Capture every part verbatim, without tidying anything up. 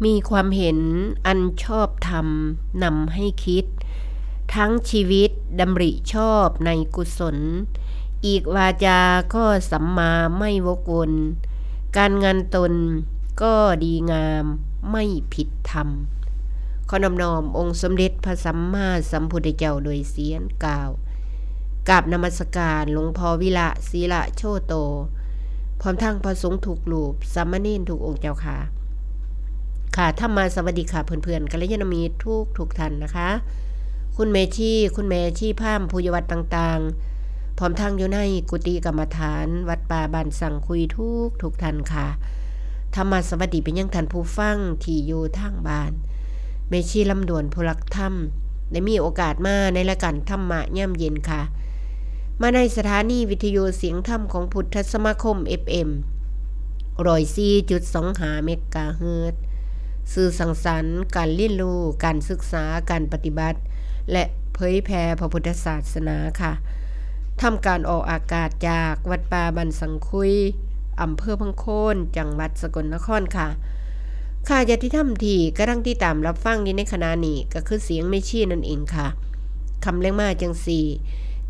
มีความเห็นอันชอบธรรมนำให้คิด ทั้งชีวิตดำริชอบในกุศล อีกวาจาก็สัมมาไม่วกวน การงานตนก็ดีงามไม่ผิดธรรม ขอน้อมน้อมองค์สมเด็จพระสัมมาสัมพุทธเจ้าโดยเสียงกล่าว กราบนมัสการหลวงพ่อวิระ ศิระโชโต พร้อมทั้งพระสงฆ์ทุกรูป สามเณรทุกองค์เจ้าค่ะ ค่ะ ธรรมาสวัสดีค่ะเพื่อนๆ กัลยาณมิตรทุกทุกท่านนะคะ คุณแม่ชี คุณแม่ชีพราหมณ์ ผู้อยู่วัดต่างๆ พร้อมทั้งอยู่ในกุฏิกรรมฐาน วัดป่าบ้านสังคุยทุกทุกท่านค่ะ ธรรมาสวัสดีไปยังท่านผู้ฟังที่อยู่ทางบ้าน แม่ชีลำดวนผู้รักธรรม ได้มีโอกาสมาในรายการธรรมะยามเย็นค่ะ มาในสถานีวิทยุเสียงธรรมของพุทธสมาคม เอฟเอ็ม ร้อยสี่จุดสองห้า เมกะเฮิรตซ์ สื่อสังสรรค์ การเรียนรู้ การศึกษา การปฏิบัติ และเผยแผ่พระพุทธศาสนาค่ะ ทำการออกอากาศจากวัดป่าบ้านสังคุย อำเภอพังโคน จังหวัดสกลนครค่ะ ค่ะ ญาติธรรมที่กำลังติดตามรับฟังอยู่ในขณะนี้ก็คือเสียงแม่ชีนั่นเองค่ะ ค่ำแลงมาจั่งซี้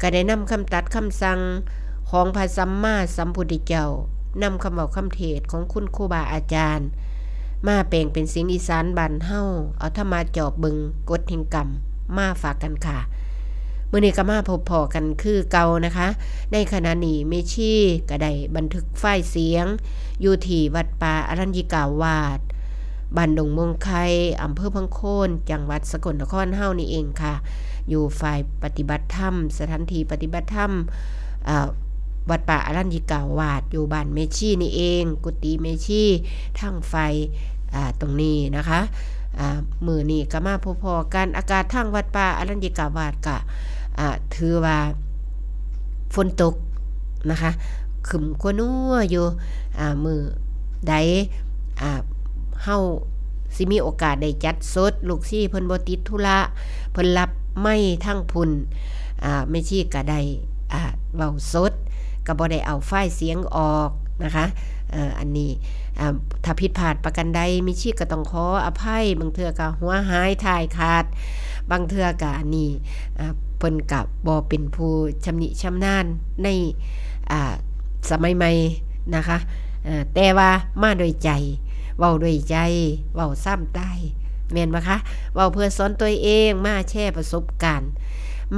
ก็ได้นำคำตรัสคำสั่งของพระสัมมาสัมพุทธเจ้า นำคำเว้าคำเทศน์ของคุณครูบาอาจารย์ มาแปลงเป็นเสียงอีสานบ้านเฮา เอาธรรมะจอบเบิ่งกฎแห่งกรรมมาฝากกันค่ะ มื้อนี้ก็มาพบพ้อกันคือเก่านะคะ ในขณะนี้แม่ชีก็ได้บันทึกไฟล์เสียง อยู่ที่วัดป่าอรัญญิกาวาส บ้านดงม่วงไค อำเภอพังโคน จังหวัดสกลนครเฮานี่เองค่ะ อยู่ฝ่ายปฏิบัติธรรม สถานที่ปฏิบัติธรรม เอ่อ วัดป่าอรัญญิกาวาส อยู่บ้านแม่ชีนี่เอง กุฏิแม่ชีทางฝ่าย อ่า ตรงนี้นะคะ อ่า มื้อนี้ก็มาพบพ้อกัน อากาศทางวัดป่าอรัญญิกาวาสก็ อ่า ถือว่าฝนตกนะคะ ครึ้มคนัวอยู่ อ่า มื้อใด อ่า เฮาสิมีโอกาสได้จัดสด ลูกศิษย์เพิ่นบ่ติดธุระ เพิ่นรับไมค์ทางพุ้น อ่า แม่ชีก็ได้ อ่า เว้าสด ก็บ่ได้เอาไฟล์เสียงออกนะคะ เอ่อ อันนี้ อ่า ถ้าผิดพลาดประการใด แม่ชีก็ต้องขออภัย บางเทื่อก็หัวหายท้ายขาด บางเทื่อก็อันนี้ อ่า เพิ่นก็บ่เป็นผู้ชำนิชำนาญใน อ่า สมัยใหม่นะคะ เอ่อ แต่ว่ามาด้วยใจ เว้าด้วยใจ เว้าซ้ำตาย แม่นบ่คะ เว้าเพื่อสอนตัวเอง มาแชร์ประสบการณ์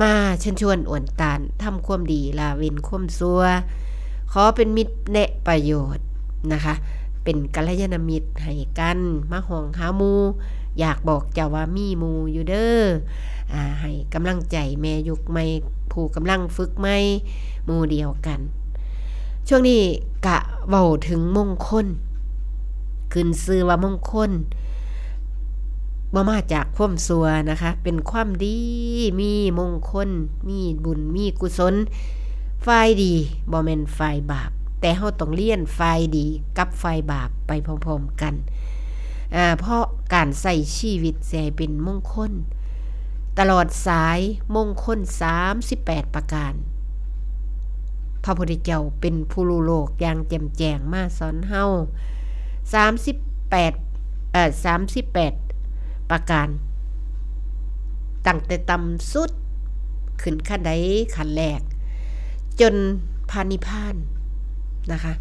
มาเชิญชวนอวนต้าน ทำความดีละเว้นความชั่ว ขอเป็นมิตรแนะประโยชน์นะคะ เป็นกัลยาณมิตรให้กัน มาฮ้องหาหมู่ อยากบอกเจ้าว่ามีหมู่อยู่เด้อ อ่า ให้กำลังใจแม่ยุคใหม่ ผู้กำลังฝึกใหม่ หมู่เดียวกัน ช่วงนี้กะเว้าถึงมงคล ขึ้นชื่อว่ามงคล บ่มาจากความชั่วนะคะ เป็นความดี มีมงคล มีบุญ มีกุศล ฝ่ายดี บ่แม่นฝ่ายบาป แต่เฮาต้องเรียนฝ่ายดีกับฝ่ายบาปไปพร้อมๆกัน อ่า เพราะการใช้ชีวิตสิให้เป็นมงคล ตลอดสายมงคลสามสิบแปดประการ พระพุทธเจ้าเป็นผู้รู้โลกอย่างแจ่มแจ้งมาสอนเฮา สามสิบแปด เอ่อ สามสิบแปดประการ ตั้งแต่ต่ำสุด ขึ้นขั้นใดขั้นแรก จนพระนิพพานนะคะ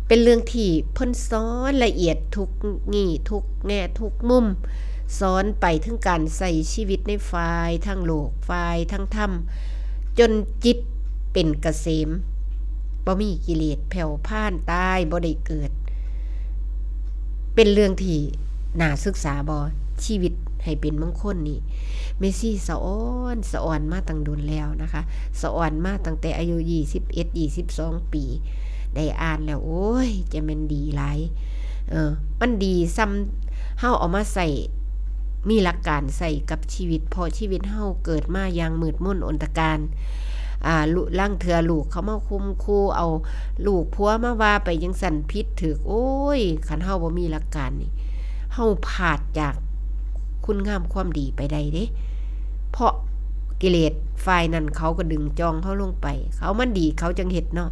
เป็นเรื่องที่เพิ่นสอนละเอียดทุกแง่ทุกแง่ทุกมุม สอนไปถึงการใช้ชีวิตในฝ่ายทางโลก ฝ่ายทางธรรม จนจิตเป็นเกษม บ่มีกิเลสแผ่วพ่าน ตายบ่ได้เกิด เป็นเรื่องที่น่าศึกษาบ่ ชีวิตให้เป็นมงคลนี่ แม่ชีสะออนสะออนมาตั้งโดนแล้วนะคะ สะออนมาตั้งแต่อายุยี่สิบเอ็ด ยี่สิบสองปี ได้อ่านแล้ว โอ้ย จะแม่นดีหลาย เออ มันดีส่ำเฮาเอามาใช้ มีหลักการใช้กับชีวิต เพราะชีวิตเฮาเกิดมาอย่างมืดมนอนตการ อ่า ลุ ลางเทื่อลูกเขามาข่มขู่ เอาลูกผัวมาว่าไปจั่งซั้น ผิดถูก โอ้ย คันเฮาบ่มีหลักการนี่ เฮาพลาดจากคุณงามความดีไปได้เด้ เพราะกิเลสฝ่ายนั้นเขาก็ดึงจองเฮาลงไป เขามันดีเขาจั่งเฮ็ดเนาะ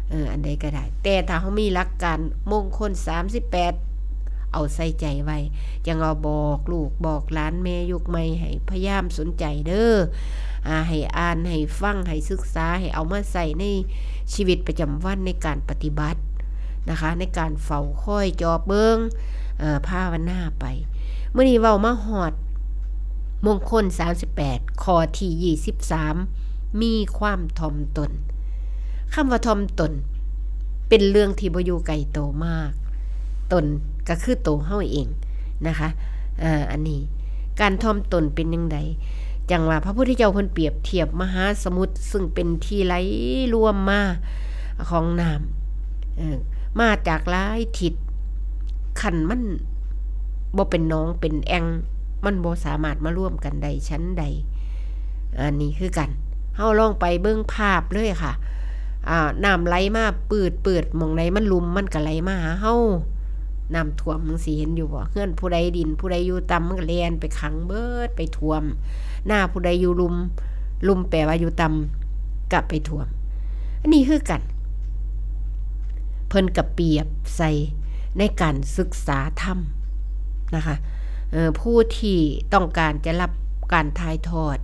เออ อันใดก็ได้ แต่ถ้าเฮามีหลักการมงคลสามสิบแปด เอาใส่ใจไว้ จั่งว่าบอกลูกบอกหลานแม่ยุคใหม่ให้พยายามสนใจเด้อ อ่า ให้อ่าน ให้ฟัง ให้ศึกษา ให้เอามาใส่ในชีวิตประจำวัน ในการปฏิบัตินะคะ ในการเฝ้าคอยจอบเบิ่ง เอ่อ ภาวนาไป มื้อนี้เว้ามาฮอดมงคล สามสิบแปด ข้อที่ ยี่สิบสาม มีความถ่อมตน คำว่าถ่อมตน เป็นเรื่องที่บ่อยู่ไกลโตมาก ตนก็คือโตเฮาเองนะคะ อ่า อันนี้ การถ่อมตนเป็นจั่งใด จั่งว่าพระพุทธเจ้าเพิ่นเปรียบเทียบมหาสมุทร ซึ่งเป็นที่ไหลรวมมาของน้ำ เอ่อ มาจากหลายทิศ คันมันบ่เป็นหนองเป็นแอ่ง มันบ่สามารถมารวมกันได้ฉันใด อันนี้คือกัน เฮาลองไปเบิ่งภาพเลยค่ะ อ่า น้ำไหลมาปืดๆ หม่องใดมันลุ่มมันก็ไหลมาหาเฮา น้ำท่วมจั่งซี้เห็นอยู่บ่ เฮือนผู้ใดดินผู้ใดอยู่ต่ำมันก็แล่นไปขังเบิด ไปท่วม นาผู้ใดอยู่ลุ่ม ลุ่มแปลว่าอยู่ต่ำ ก็ไปท่วม อันนี้คือกัน เพิ่นก็เปรียบใส่ในการศึกษาธรรมนะคะ เอ่อ ผู้ที่ต้องการจะรับการถ่ายทอด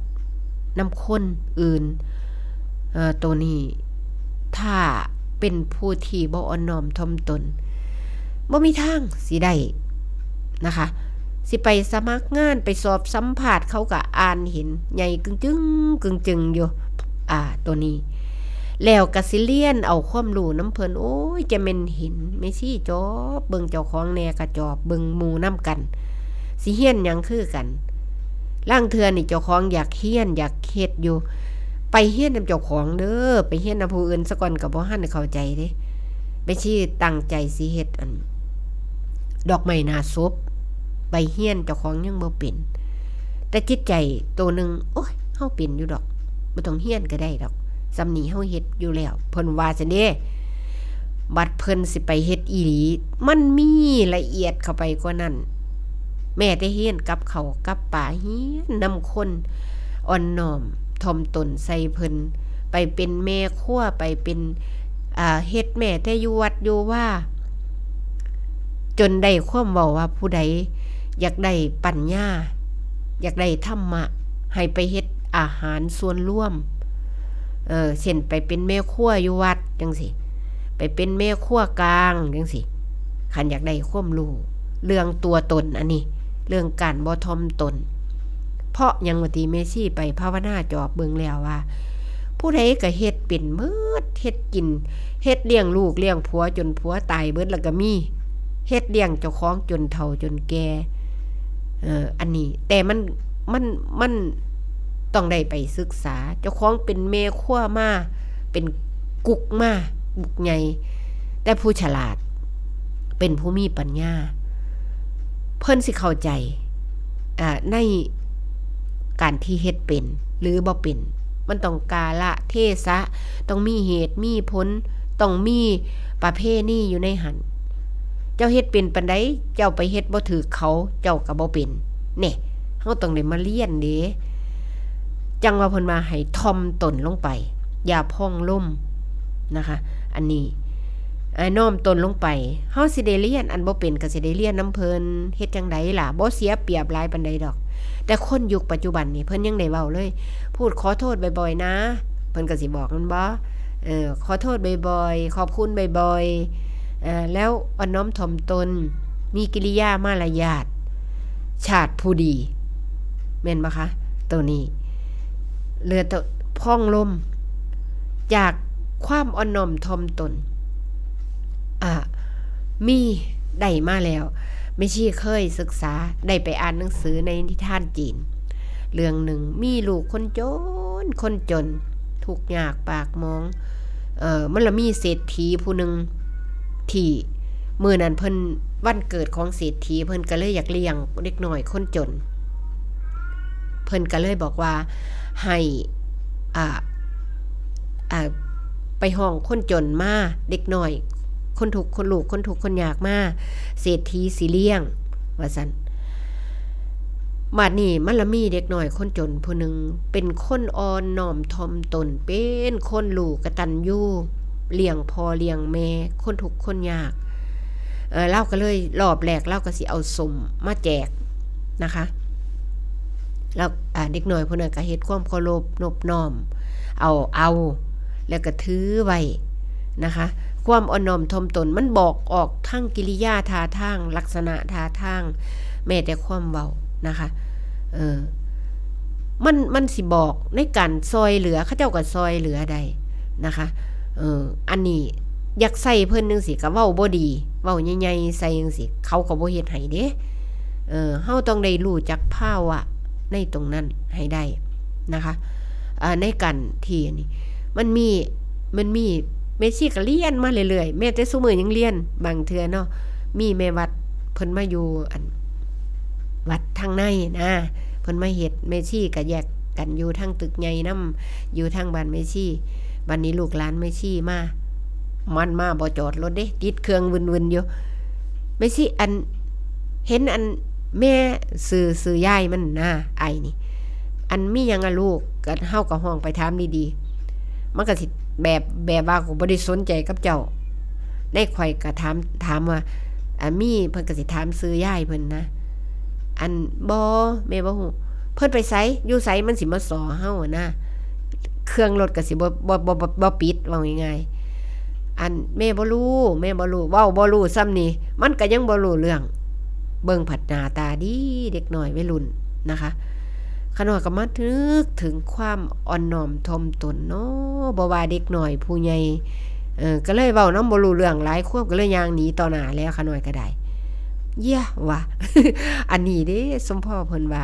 นำคนอื่น เอ่อ ตัวนี้ ถ้าเป็นผู้ที่บ่อ่อนน้อมถ่อมตน บ่มีทางสิได้นะคะ สิไปสมัครงาน ไปสอบสัมภาษณ์ เขาก็อ่านเห็นใหญ่กึ่งจึง กึ่งจึงอยู่ อ่า ตัวนี้ แล้วก็สิเรียนเอาความรู้นำเพิ่น โอ้ย จะแม่นเห็นแม่ชีจอบเบิ่งเจ้าของแหน่ ก็จอบเบิ่งหมู่นำกัน สิเรียนหยังคือกัน ลางเทื่อนี่เจ้าของอยากเรียน อยากเฮ็ดอยู่ ไปเรียนนำเจ้าของเด้อ ไปเรียนนำผู้อื่นซะก่อนก็บ่ทันได้เข้าใจเด้ แม่ชีตั้งใจสิเฮ็ดอัน ดอกไม้หน้าศพ ไปเรียนเจ้าของยังบ่เป็น แต่จิตใจตัวหนึ่ง โอ้ย เฮาเป็นอยู่ดอก บ่ต้องเรียนก็ได้ดอก ส่ำนี้เฮาเฮ็ดอยู่แล้ว เพิ่นว่าซั่นเด้ บัดเพิ่นสิไปเฮ็ดอีหลี มันมีละเอียดเข้าไปกว่านั้น แม้แต่เรียนกับข้าวกับปลา เรียนนำคนอ่อนน้อมถ่อมตนใส่เพิ่น ไปเป็นแม่ครัว ไปเป็น อ่า เฮ็ดแม้แต่อยู่วัดอยู่วา จนได้ความเว้าว่าผู้ใดอยากได้ปัญญา อยากได้ธรรมะ ให้ไปเฮ็ดอาหารส่วนรวม เออ เช่นไปเป็นแม่ครัวอยู่วัดจั่งซี้ ไปเป็นแม่ครัวกลางจั่งซี้ คันอยากได้ความรู้เรื่องตัวตนอันนี้ เรื่องการบ่ถ่อมตน เพราะหยังว่าติ แม่ชีไปภาวนาจอบเบิ่งแล้วว่า ผู้ใดก็เฮ็ดเป็นเบิด เฮ็ดกิน เฮ็ดเลี้ยงลูกเลี้ยงผัวจนผัวตายเบิดแล้วก็มี เฮ็ดเลี้ยงเจ้าของจนเฒ่าจนแก่ เอ่อ อันนี้ แต่มัน มัน มันต้องได้ไปศึกษา เจ้าของเป็นแม่ครัวมา เป็นกุ๊กมา กุ๊กใหญ่ แต่ผู้ฉลาด เป็นผู้มีปัญญา เพิ่นสิเข้าใจ อ่า ในการที่เฮ็ดเป็นหรือบ่เป็น มันต้องกาลเทศะ ต้องมีเหตุมีผล ต้องมีประเพณีอยู่ในหั้น เจ้าเฮ็ดเป็นปานใด เจ้าไปเฮ็ดบ่ถืกเขา เจ้าก็บ่เป็น แหน่ เฮาต้องได้มาเรียนเด้ จั่งว่าเพิ่นว่าให้ถ่อมตนลงไป อย่าผ่องลมนะคะ อันนี้ อ่า น้อมตนลงไป เฮาสิได้เรียน อันบ่เป็นก็สิได้เรียนนำเพิ่น เฮ็ดจั่งใดล่ะ บ่เสียเปรียบหลายปานใดดอก แต่คนยุคปัจจุบันนี่เพิ่นยังได้เว้าเลย พูดขอโทษบ่อยๆ นะ เพิ่นก็สิบอกแม่นบ่ เออ ขอโทษบ่อยๆ ขอบคุณบ่อยๆ เอ่อ แล้วอ่อนน้อมถ่อมตน มีกิริยามารยาท ชาติผู้ดี แม่นบ่คะ ตัวนี้ เหลือแต่ผ่องลม จากความอ่อนน้อมถ่อมตน อ่ะ มีได้มาแล้ว แม่ชีเคยศึกษา ได้ไปอ่านหนังสือในนิทานจีน เรื่องหนึ่ง มีลูกคนจน คนจน ทุกข์ยากปากหมอง เอ่อ มันละมีเศรษฐีผู้หนึ่ง ที่มื้อนั้นเพิ่น วันเกิดของเศรษฐี เพิ่นก็เลยอยากเลี้ยงเด็กน้อยคนจน เพิ่นก็เลยบอกว่าให้ อ่า อ่า ไปฮ้องคนจนมา เด็กน้อย คนทุกข์ คนลูก คนทุกข์คนยากมา เศรษฐีสิเลี้ยง ว่าซั่น บาดนี้มันละมีเด็กน้อยคนจนผู้หนึ่ง เป็นคนอ่อนน้อมถ่อมตน เป็นคนรู้กตัญญู เลี้ยงพ่อเลี้ยงแม่ คนทุกข์คนยาก เอ่อ ลาวก็เลยรอบแรกลาวก็สิเอาส้มมาแจกนะคะ แล้ว อ่า เด็กน้อยผู้นั้นก็เฮ็ดความเคารพนบน้อม เอา เอา แล้วก็ถือไว้นะคะ ความอ่อนน้อมถ่อมตนมันบอกออกทางกิริยาท่าทาง ลักษณะท่าทาง แม้แต่ความเว้านะคะ เออ มัน มันสิบอกในการซ่อยเหลือ เขาเจ้าก็ซ่อยเหลือได้นะคะ เออ อันนี้อยากใส่เพิ่นจั่งซี้ก็เว้าบ่ดี เว้าใหญ่ๆใส่จั่งซี้ เขาก็บ่เฮ็ดให้เด้ เออ เฮาต้องได้รู้จักภาวะในตรงนั้นให้ได้นะคะ อ่า ในการที่อันนี้ มันมี มันมี แม่ชีก็เรียนมาเรื่อยๆ แม้แต่ซุมื้อยังเรียน บางเทื่อเนาะ มีแม่วัดเพิ่นมาอยู่อัน วัดทางในนะ เพิ่นมาเฮ็ด แม่ชีก็แยกกันอยู่ทางตึกใหญ่นำ อยู่ทางบ้านแม่ชี บัดนี้ลูกหลานแม่ชีมา มันมาบ่จอดรถเด้ ติดเครื่องวึนๆอยู่ แม่ชี อัน เห็นอันแม่ ชื่อ ชื่อยายมันนะ ไอ้นี่ อันมีหยังอะลูก ก็เฮาก็ฮ้องไปถามดีๆ มันก็สิแบบ แบบว่ากูบ่ได้สนใจกับเจ้า ในข่อยก็ถาม ถามว่า อ่า มี เพิ่นก็สิถามชื่อยายเพิ่นนะ อัน บ่ แม่บ่ฮู้ เพิ่นไปไส อยู่ไส มันสิมาซ้อเฮาหั้นนะ เครื่องรถก็สิบ่ บ่ บ่ บ่ บ่ปิด เว้าง่ายๆ อัน แม่บ่รู้ แม่บ่รู้ เว้าบ่รู้ส่ำนี่ มันก็ยังบ่รู้เรื่อง เบิ่งผัดหน้าตาดี เด็กน้อยวัยรุ่นนะคะ ข้าน้อยก็มานึกถึงความอ่อนน้อมถ่อมตนเนาะ บ่ว่าเด็กน้อยผู้ใหญ่ เออ ก็เลยเว้านำบ่รู้เรื่องหลาย ความก็เลยย่างหนีต่อหน้าแล้ว ข้าน้อยก็ได้ เยียะว่ะ อันนี้เด้ สมพ่อเพิ่นว่า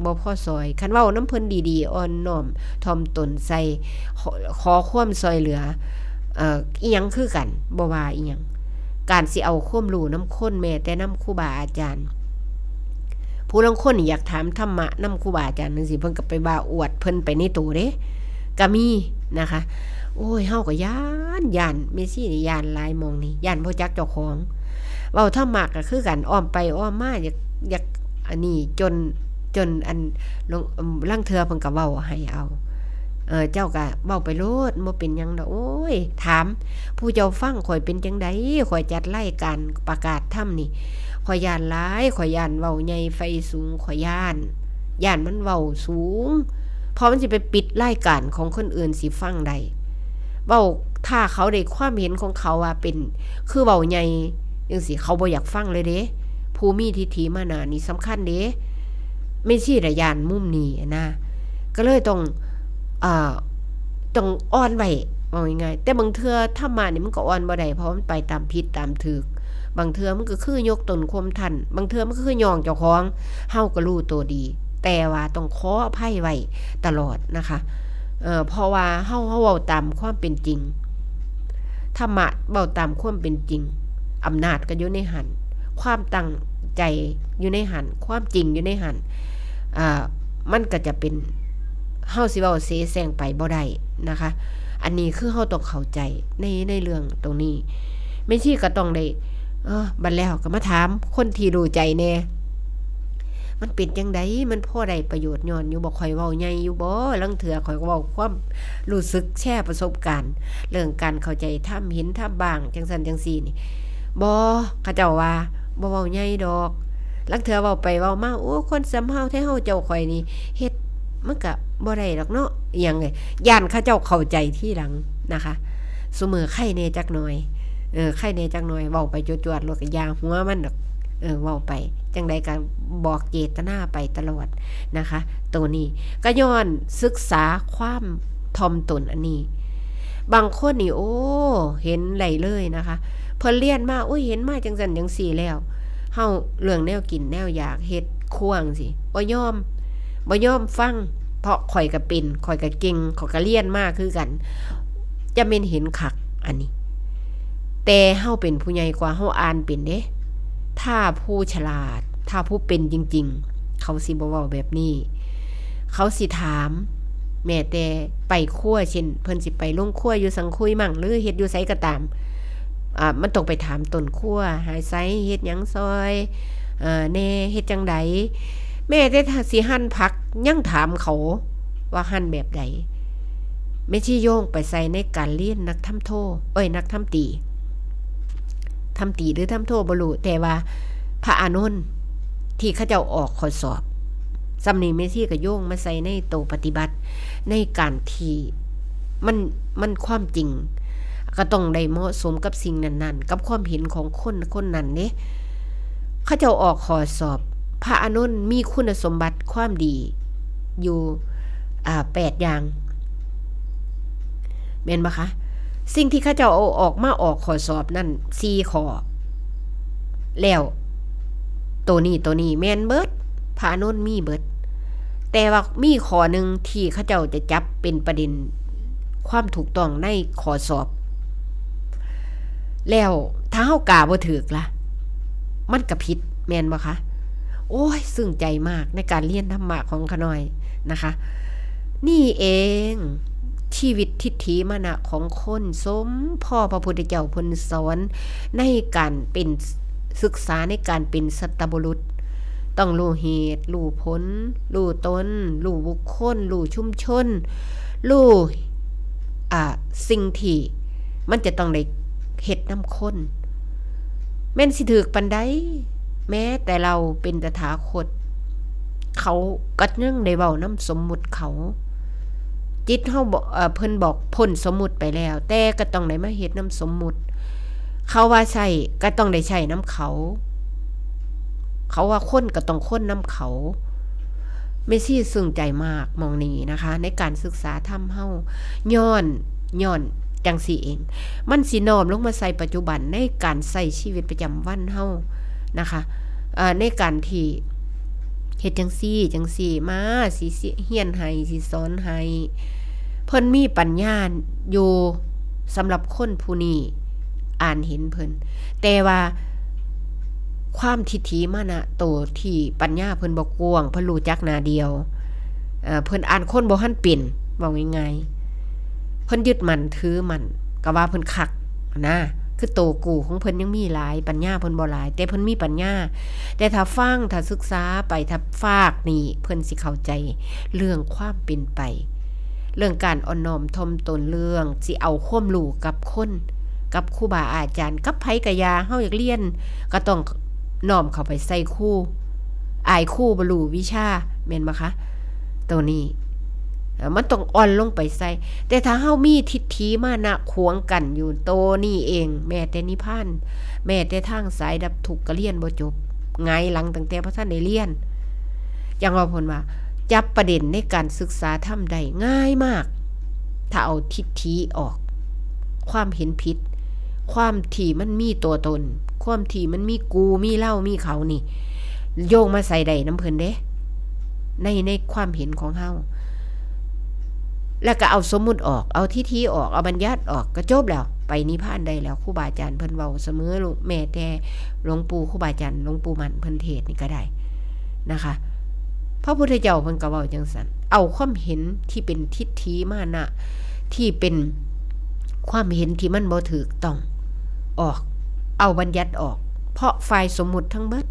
บ่พอซ่อย คันเว้านำเพิ่นดีๆ อ่อนน้อมถ่อมตนใส่ ขอ ขอความซ่อยเหลือ เอ่อ อิหยังคือกัน บ่ว่าอิหยัง การสิเอาความรู้นำคน แม้แต่นำครูบาอาจารย์ ผู้ลางคนนี่อยากถามธรรมะนำครูบาอาจารย์จั่งซี้ เพิ่นก็ไปว่าอวดเพิ่นไปในโตเด้ ก็มีนะคะ โอ้ย เฮาก็ย้าน ย้าน แม่ชีนี่ย้านหลายหม่องนี่ ย้านบ่จักเจ้าของ เว้าธรรมะก็คือกัน อ้อมไปอ้อมมา อยาก อยาก อันนี้ จน จนอัน ลาง ลางเทื่อเพิ่นก็เว้าให้เอา เออ เจ้าก็เว้าไปโลด บ่เป็นหยังดอก โอ้ย ถาม ผู้เจ้าฟังข้อยเป็นจั่งใด ข้อยจัดรายการประกาศธรรมนี่ ข้อยย้านหลาย ข้อยย้านเว้าใหญ่ไฟสูง ข้อยย้าน ย้านมันเว้าสูง เพราะมันสิไปปิดรายการของคนอื่นสิฟังได้ เว้า ถ้าเขาได้ความเห็นของเขาว่าเป็น คือเว้าใหญ่จั่งซี้ เขาบ่อยากฟังเลยเด้ ผู้มีทิฏฐิมานะนี่สำคัญเด้ แม่ชีน่ะย้านมุมนี้นะ ก็เลยต้อง เอ่อ ต้องอ่อนไว้ เว้าง่ายๆ แต่บางเทื่อธรรมะนี่มันก็อ่อนบ่ได้ เพราะมันไปตามผิดตามถูก บางเทื่อมันก็คือยกตนข่มท่าน บางเทื่อมันก็คือย่องเจ้าของ เฮาก็รู้ตัวดี แต่ว่าต้องขออภัยไว้ตลอดนะคะ เอ่อ เพราะว่าเฮา เฮาเว้าตามความเป็นจริง ธรรมะเว้าตามความเป็นจริง อำนาจก็อยู่ในหั้น ความตั้งใจอยู่ในหั้น ความจริงอยู่ในหั้น อ่า มันก็จะเป็น เฮาสิเว้าเสแสร้งไปบ่ได้นะคะ อันนี้คือเฮาต้องเข้าใจใน ในเรื่องตรงนี้ แม่ชีก็ต้องได้ เออ บัดแล้วก็มาถามคนที่รู้ใจแหน่ มันเป็นจั่งใด มันพอได้ประโยชน์ย้อนอยู่บ่ ข้อยเว้าใหญ่อยู่บ่ ลางเทื่อข้อยก็เว้าความรู้สึก แชร์ประสบการณ์ เรื่องการเข้าใจธรรม เห็นธรรมบ้าง จั่งซั้นจั่งซี้นี่ บ่ เขาเจ้าว่า บ่เว้าใหญ่ดอก ลางเทื่อเว้าไปเว้ามา โอ้ คนส่ำเฮาแท้เฮาเจ้าข้อยนี่ เฮ็ดมันก็บ่ได้ดอกเนาะ อิหยังเอ้ย ย้านเขาเจ้าเข้าใจทีหลังนะคะ ซุมื้อไคแหน่จักหน่อย เออ ไคแหน่จักหน่อย เว้าไปจวดๆ โลด ก็อย่าหัวมันดอก เออ เว้าไป จั่งใดก็บอกเจตนาไปตลอดนะคะ โตนี้ก็ย้อนศึกษาความถ่อมตนอันนี้ บางคนนี่ โอ้ เห็นได้เลยนะคะ เพิ่นเรียนมา โอ้ย เห็นมาจั่งซั้นจั่งซี้แล้ว เฮาเรื่องแนวกินแนวอยาก เฮ็ดครัวจั่งซี้ บ่ยอม บ่ยอมฟัง เพราะข้อยก็เป็น ข้อยก็เก่ง ข้อยก็เรียนมาคือกัน จะแม่นเห็นคักอันนี้ แต่เฮาเป็นผู้ใหญ่กว่า เฮาอ่านเป็นเด้ ถ้าผู้ฉลาด ถ้าผู้เป็นจริงๆ เขาสิบ่เว้าแบบนี้ เขาสิถาม แม้แต่ไปครัว เช่น เพิ่นสิไปโรงครัวอยู่สังคุยมั่ง หรือเฮ็ดอยู่ไสก็ตาม อ่า มันต้องไปถามต้นครัว หาไส เฮ็ดหยังซอย เอ่อ แหน่ เฮ็ดจั่งใด แม้แต่ถ้าสิหั่นผัก ยังถามเขาว่าหั่นแบบใด แม่ชีโยงไปใส่ในการเรียนนักธรรมโท เอ้ย นักธรรมตรี ทำตรีหรือทำโทบ่รู้ แต่ว่าพระอานนท์ที่เขาเจ้าออกข้อสอบ ซ้ำนี่แม่ชีก็โยงมาใส่ในโตปฏิบัติ ในการที่มัน มันความจริง ก็ต้องได้เหมาะสมกับสิ่งนั้นๆ กับความเห็นของคนคนนั้นเด้ เขาเจ้าออกข้อสอบ พระอานนท์มีคุณสมบัติความดีอยู่ อ่า แปดอย่าง แม่นบ่คะ สิ่งที่เขาเจ้าเอาออกมาออกข้อสอบนั่น สี่ ข้อ แล้ว ตัวนี้ ตัวนี้แม่นเบิด พระอานนท์มีเบิด แต่ว่ามีข้อหนึ่งที่เขาเจ้าจะจับเป็นประเด็นความถูกต้องในข้อสอบ แล้วถ้าเฮากาบ่ถืกล่ะ มันก็ผิด แม่นบ่คะ โอ้ย ซึ้งใจมากในการเรียนธรรมะของข้าน้อยนะคะ นี่เอง ชีวิตทิฏฐิมานะของคน สมพ่อพระพุทธเจ้าเพิ่นสอน ในการเป็น ศึกษาในการเป็นสัตบุรุษ ต้องรู้เหตุ รู้ผล รู้ตน รู้บุคคล รู้ชุมชน รู้ อ่า สิ่งที่มันจะต้องได้เฮ็ดนำคน แม่นสิถืกปานใด แม้แต่เราเป็นตถาคต เขาก็ยังได้เว้านำสมมุติเขา จิตเฮาบ่ เอ่อ เพิ่นบอกพ้นสมมุติไปแล้ว แต่ก็ต้องได้มาเฮ็ดนำสมมุติ เขาว่าใช่ก็ต้องได้ใช้นำเขา เขาว่าคนก็ต้องคนนำเขา แม่ชีซึ้งใจมากหม่องนี้นะคะ ในการศึกษาธรรมเฮา ย้อน ย้อนจังซี่เอง มันสิน้อมลงมาใส่ปัจจุบันในการใช้ชีวิตประจำวันเฮานะคะ เอ่อ ในการที่เฮ็ดจังซี่ จังซี่มา สิ สิเฮียนให้ สิสอนให้ เพิ่นมีปัญญาอยู่ สำหรับคนผู้นี้ อ่านเห็นเพิ่น แต่ว่าความทิฏฐิมานะ โตที่ปัญญาเพิ่นบ่กว้าง เพิ่นรู้จักหน้าเดียว เอ่อ เพิ่นอ่านคนบ่ทันเป็น เว้าง่ายๆ เพิ่นยึดมั่นถือมั่น ก็ว่าเพิ่นคักนะ คือโตกูของเพิ่นยังมีหลาย ปัญญาเพิ่นบ่หลาย แต่เพิ่นมีปัญญา แต่ถ้าฟัง ถ้าศึกษาไป ถ้าฟากนี่ เพิ่นสิเข้าใจเรื่องความเป็นไป เรื่องการอ่อนน้อมถ่อมตน เรื่องสิเอาความรู้กับคน กับครูบาอาจารย์ กับไผกะยา เฮาอยากเรียน ก็ต้องน้อมเข้าไปใส่ครู อายครูบ่รู้วิชา แม่นบ่คะ ตัวนี้ เอ่อ มันต้องอ่อนลงไปใส่ แต่ถ้าเฮามีทิฏฐิมานะขวางกั้นอยู่ ตัวนี้เอง แม้แต่นิพพาน แม้แต่ทางสายดับทุกข์ก็เรียนบ่จบ หงายหลังตั้งแต่บ่ทันได้เรียน จั่งว่าเพิ่นว่า จับประเด็นในการศึกษาธรรมได้ง่ายมาก ถ้าเอาทิฏฐิออก ความเห็นผิด ความที่มันมีตัวตน ความที่มันมีกู มีเรา มีเขานี่ โยงมาใส่ได้นำเพิ่นเด้ ใน ในความเห็นของเฮา แล้วก็เอาสมมุติออก เอาทิฏฐิออก เอาบัญญัติออก ก็จบแล้ว ไปนิพพานได้แล้ว ครูบาอาจารย์เพิ่นเว้าเสมอ แม้แต่หลวงปู่ ครูบาอาจารย์หลวงปู่มั่นเพิ่นเทศน์นี่ก็ได้นะคะ พระพุทธเจ้าเพิ่นก็เว้าจั่งซั้น เอาความเห็นที่เป็นทิฏฐิมานะ ที่เป็นความเห็นที่มันบ่ถูกต้องออก เอาบัญญัติออก เพราะฝ่ายสมมุติทั้งเบิด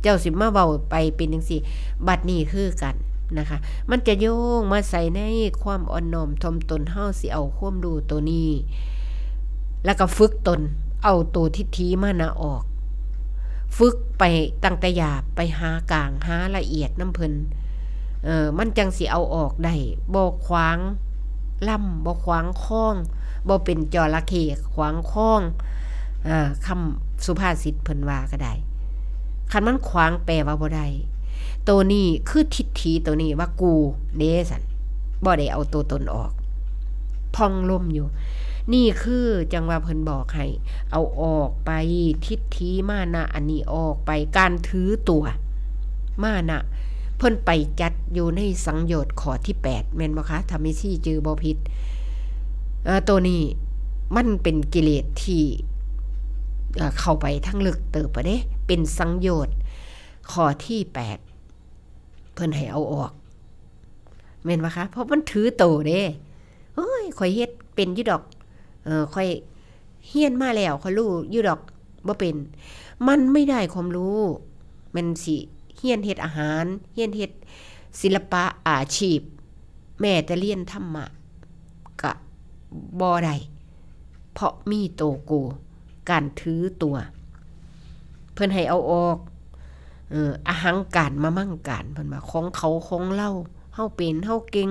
เจ้าสิมาเว้าไปเป็นจั่งซี้ บัดนี้คือกันนะคะ มันจะโยงมาใส่ในความอ่อนน้อมถ่อมตน เฮาสิเอาความรู้ตัวนี้ แล้วก็ฝึกตน เอาตัวทิฏฐิมานะออก ฝึกไปตั้งแต่หยาบไปหากลาง หาละเอียดนำเพิ่น เอ่อ มันจั่งสิเอาออกได้ บ่ขวางลำ บ่ขวางคลอง บ่เป็นจระเข้ขวางคลอง อ่า คำสุภาษิตเพิ่นว่าก็ได้ คันมันขวางแปลว่าบ่ได้ ตัวนี้คือทิฏฐิตัวนี้ว่ากูเด้ซั่น บ่ได้เอาตัวตนออก พองลมอยู่ นี่คือจั่งว่าเพิ่นบอกให้เอาออกไป ทิฏฐิมานะอันนี้ออกไป การถือตัว มานะ เพิ่นไปจัดอยู่ในสังโยชน์ข้อที่แปด แม่นบ่คะ ถ้าแม่ชีจื่อบ่ผิด เอ่อ ตัวนี้มันเป็นกิเลสที่ เอ่อ เข้าไปทางลึกเติบอะเด้ เป็นสังโยชน์ข้อที่แปด เพิ่นให้เอาออก แม่นบ่คะ เพราะมันถือโตเด้ โอ้ย ข้อยเฮ็ดเป็นอยู่ดอก เอ่อ ข้อยเรียนมาแล้ว ข้อยรู้อยู่ดอก บ่เป็น มันไม่ได้ความรู้ แม่นสิเรียนเฮ็ดอาหาร เรียนเฮ็ดศิลปะอาชีพ แม้แต่เรียนธรรมะ ก็บ่ได้ เพราะมีโตกู การถือตัว เพิ่นให้เอาออก เออ อหังการมะมังการ เพิ่นว่าของเขาของเรา เฮาเป็น เฮาเก่ง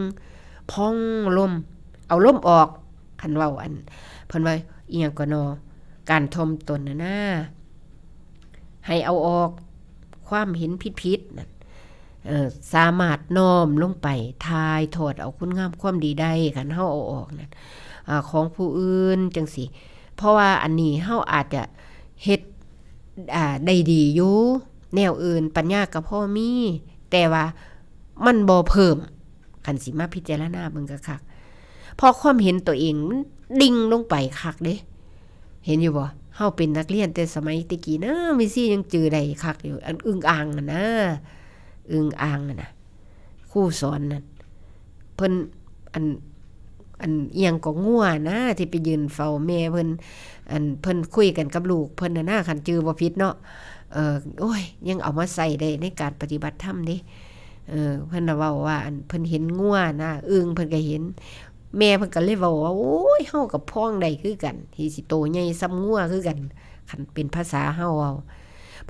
พองลม เอาลมออก คันเว้าอัน เพิ่นว่าอีหยังก็นอ การถ่อมตนน่ะนะ ให้เอาออก ความเห็นผิดๆนั่น เอ่อ สามารถน้อมลงไปถ่ายทอดเอาคุณงามความดีได้ คันเฮาเอาออกนั่น อ่า ของผู้อื่นจั่งซี้ เพราะว่าอันนี้เฮาอาจจะเฮ็ด อ่า ได้ดีอยู่ แนวอื่นปัญญาก็พอมี แต่ว่ามันบ่เพิ่ม คันสิมาพิจารณาเบิ่งคักๆ เพราะความเห็นตัวเองมันดิ่งลงไปคักเด้ เห็นอยู่บ่ เฮาเป็นนักเรียนแต่สมัยแต่กี้นะ แม่ชียังจื่อได้คักอยู่ อันอึ่งอ่างน่ะนะ อึ่งอ่างน่ะนะ ครูสอนนั่น เพิ่น อัน อันอิหยังก็งัวนะ ที่ไปยืนเฝ้าแม่เพิ่น อันเพิ่นคุยกันกับลูกเพิ่นน่ะนะ คันจื่อบ่ผิดเนาะ เอ่อ โอ้ย ยังเอามาใช้ได้ในการปฏิบัติธรรมเด้ เออ เพิ่นน่ะเว้าว่า อันเพิ่นเห็นงัวนะ อึ่งเพิ่นก็เห็น แม่เพิ่นก็เลยเว้าว่า โอ้ย เฮาก็พองได้คือกัน ที่สิโตใหญ่ส่ำงัวคือกัน คันเป็นภาษาเฮาเว้า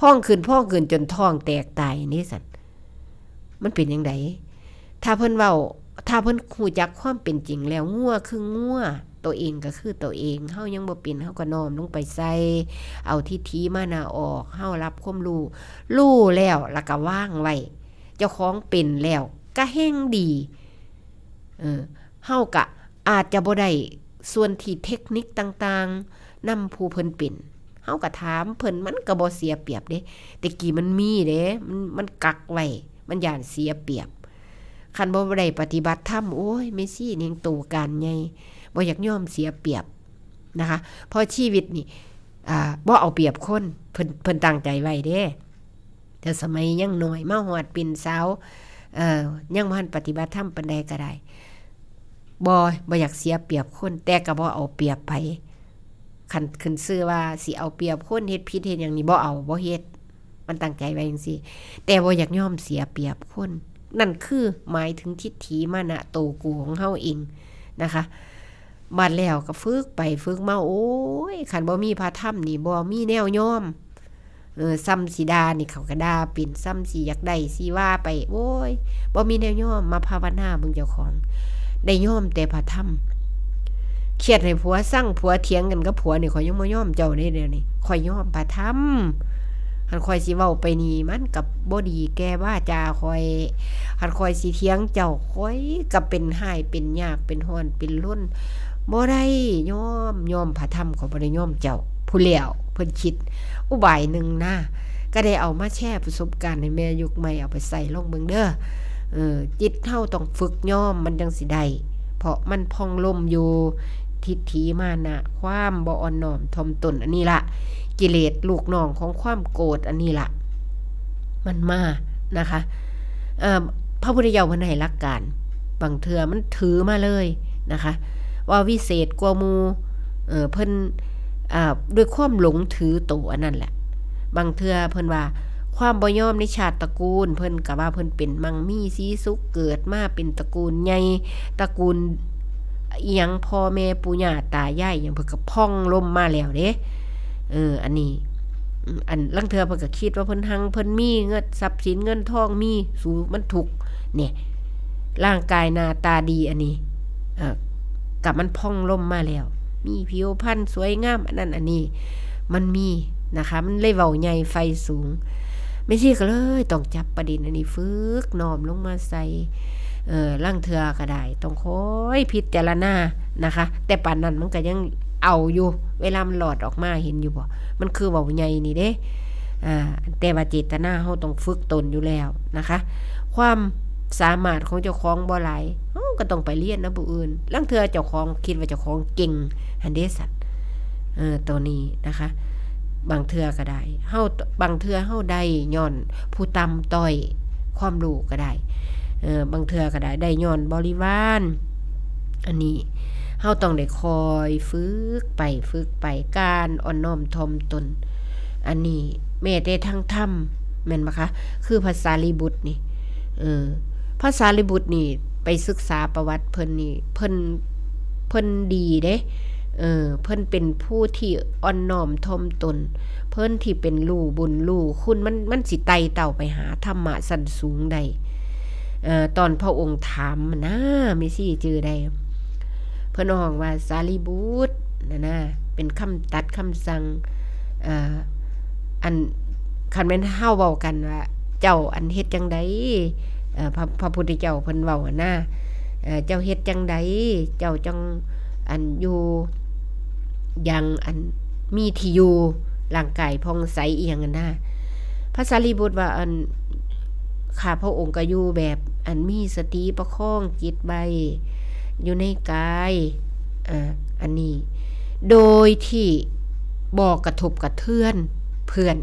พองขึ้น พองขึ้นจนท้องแตกตายนี่ซั่น มันเป็นจั่งใด ถ้าเพิ่นเว้า ถ้าเพิ่นรู้จักความเป็นจริงแล้ว งัวคืองัว ตัวเองก็คือตัวเอง เฮายังบ่เป็น เฮาก็น้อมลงไปใส่ เอาทิฏฐิมานะออก เฮารับความรู้ รู้แล้ว แล้วก็วางไว้ เจ้าของเป็นแล้ว ก็แฮ่งดี เออ เฮาก็อาจจะบ่ได้ส่วนที่เทคนิคต่างๆ นำผู้เพิ่นเป็น เฮาก็ถามเพิ่น มันก็บ่เสียเปรียบเด้ แต่กี้มันมีเด้ มัน มันกักไว้ มันย้านเสียเปรียบ คันบ่ได้ปฏิบัติธรรม โอ้ย แม่ชีนี่ยังโตการใหญ่ บ่อยากยอมเสียเปรียบนะคะ เพราะชีวิตนี่ อ่า บ่เอาเปรียบคน เพิ่น เพิ่นตั้งใจไว้เด้ แต่สมัยยังน้อย มาฮอดเป็นสาว เอ่อ ยังบ่ทันปฏิบัติธรรมปานใดก็ได้ บ่ บ่อยากเสียเปรียบคน แต่ก็บ่เอาเปรียบไผ คันขึ้นชื่อว่าสิเอาเปรียบคน เฮ็ดผิดเฮ็ดหยังนี่บ่เอา บ่เฮ็ด มันตั้งใจไว้จั่งซี้ แต่บ่อยากยอมเสียเปรียบคน นั่นคือหมายถึงทิฏฐิมานะโตกูของเฮาเองนะคะ บาดแล้วก็ฝึกไปฝึกมา โอ้ย คันบ่มีพระธรรมนี่บ่มีแนวยอม เออ ส่ำสิด่านี่เขาก็ด่าเป็น ส่ำสิอยากได้สิว่าไป โอ้ย บ่มีแนวยอม มาภาวนาเบิ่งเจ้าของ ได้ยอมแต่พระธรรม เครียดให้ผัวซัง ผัวเถียงกันกับผัวนี่ ข้อยยังบ่ยอมเจ้าเด้เดี๋ยวนี้ ข้อยยอมพระธรรม คันข้อยสิเว้าไปนี่ มันก็บ่ดีแก่วาจาข้อย คันข้อยสิเถียงเจ้า ข้อยก็เป็นฮ้าย เป็นยาก เป็นฮ้อน เป็นรน บ่ได้ ยอม ยอมพระธรรม ข้อยบ่ได้ยอมเจ้า พู้นแล้ว เพิ่นคิดอุบายหนึ่งนะ ก็ได้เอามาแชร์ประสบการณ์ให้แม่ยุคใหม่เอาไปใช้ลองเบิ่งเด้อ เออ จิตเฮาต้องฝึกยอม มันจั่งสิได้ เพราะมันพองลมอยู่ ทิฏฐิมานะ ความบ่อ่อนน้อมถ่อมตน อันนี้ละ กิเลสลูกน้องของความโกรธ อันนี้ละ มันมานะคะ เอ่อ พระพุทธเจ้าเพิ่นให้หลักการ บางเทื่อมันถือมาเลยนะคะ ว่าวิเศษกว่าหมู่ เอ่อ เพิ่น อ่า ด้วยความหลงถือโตอันนั้นแหละ บางเทื่อเพิ่นว่า ความบ่ยอมในชาติตระกูล เพิ่นก็ว่าเพิ่นเป็นมั่งมีสีสุข เกิดมาเป็นตระกูลใหญ่ ตระกูลอิหยัง พ่อแม่ปู่ย่าตายายอิหยัง เพิ่นก็พองลมมาแล้วเด้ เออ อันนี้ อืม อันลางเทื่อเพิ่นก็คิดว่าเพิ่นหัง เพิ่นมีเงิน ทรัพย์สินเงินทองมี สูมันทุกข์ เนี่ย ร่างกายหน้าตาดีอันนี้ เอ่อ กับมันพองลมมาแล้ว มีผิวพรรณสวยงาม อันนั้นอันนี้ มันมีนะคะ มันเลยเว้าใหญ่ไฟสูง แม่ชีก็เลยต้องจับประเด็นอันนี้ฝึกน้อมลงมาใส่ เอ่อ ลางเทื่อก็ได้ ต้องคอยพิจารณานะคะ แต่ปานนั้นมันก็ยังเอาอยู่ เวลามันหลอดออกมา เห็นอยู่บ่ มันคือเว้าใหญ่นี่เด้ อ่า แต่ว่าเจตนาเฮาต้องฝึกตนอยู่แล้วนะคะ ความสามารถของเจ้าของบ่หลาย เฮาก็ต้องไปเรียนนำผู้อื่น ลางเทื่อเจ้าของคิดว่าเจ้าของเก่ง หั้นเด้สัตว์ เออ ตัวนี้นะคะ บางเทื่อก็ได้ เฮา บางเทื่อเฮาได้ย้อนผู้ต่ำต้อยความรู้ก็ได้ เออ บางเทื่อก็ได้ ได้ย้อนบริวาร อันนี้ เฮาต้องได้คอยฝึกไป ฝึกไป การอ่อนน้อมถ่อมตน อันนี้ แม้แต่ทางธรรม แม่นบ่คะ คือพระสารีบุตรนี่ เออ พระสารีบุตรนี่ ไปศึกษาประวัติเพิ่นนี่ เพิ่น เพิ่นดีเด้ เออ เพิ่นเป็นผู้ที่อ่อนน้อมถ่อมตน เพิ่นที่เป็นรู้บุญรู้คุณ มัน มันสิไต่เต้าไปหาธรรมะชั้นสูงได้ เอ่อ ตอนพระองค์ถามนะ แม่ชีจื่อได้ เพิ่นฮ้องว่า "สารีบุตร" นะนะ เป็นคำตัดคำสั่ง เอ่อ อัน คันแม่นเฮาเว้ากันว่า "เจ้าอันเฮ็ดจั่งใด" เอ่อ พระ พระพุทธเจ้าเพิ่นเว้าหั้นนะ เอ่อ "เจ้าเฮ็ดจั่งใด เจ้าจั่ง อัน อยู่อย่าง อัน มีที่อยู่ ร่างกายผ่องใส" อีหยังหั้นนะ พระสารีบุตรว่า อัน "ข้าพระองค์ก็อยู่แบบ อัน มีสติประคองจิตไว้ อยู่ในกาย อ่า อันนี้ โดยที่บ่กระทบกระเทือนเพื่อน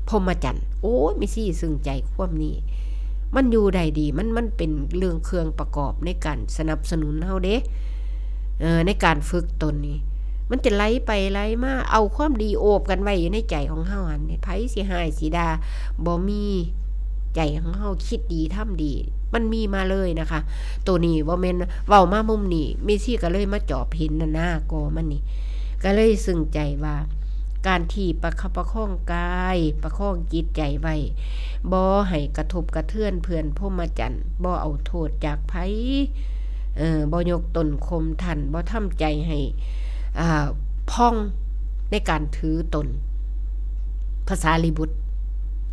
พรหมจรรย์" โอ้ย แม่ชีซึ้งใจความนี้ มันอยู่ได้ดี มัน มันเป็นเรื่องเครื่องประกอบในการสนับสนุนเฮาเด้ เอ่อ ในการฝึกตนนี่ มันจะไหลไปไหลมา เอาความดีโอบกันไว้อยู่ในใจของเฮาหั่น ไผสิฮ้ายสิด่า บ่มี ใจของเฮาคิดดีทำดี มันมีมาเลยนะคะ ตัวนี้บ่แม่นเว้ามามุมนี้ แม่ชีก็เลยมาจอบเห็นนะนะ ก็มันนี่ ก็เลยซึ้งใจว่า การที่ประคับประคองกาย ประคองจิตใจไว้ บ่ให้กระทบกระเทือนเพื่อนพรหมจรรย์ บ่เอาโทษจากไผ เอ่อ บ่ยกตนข่มท่าน บ่ทำใจให้ อ่า พองในการถือตน พระสารีบุตร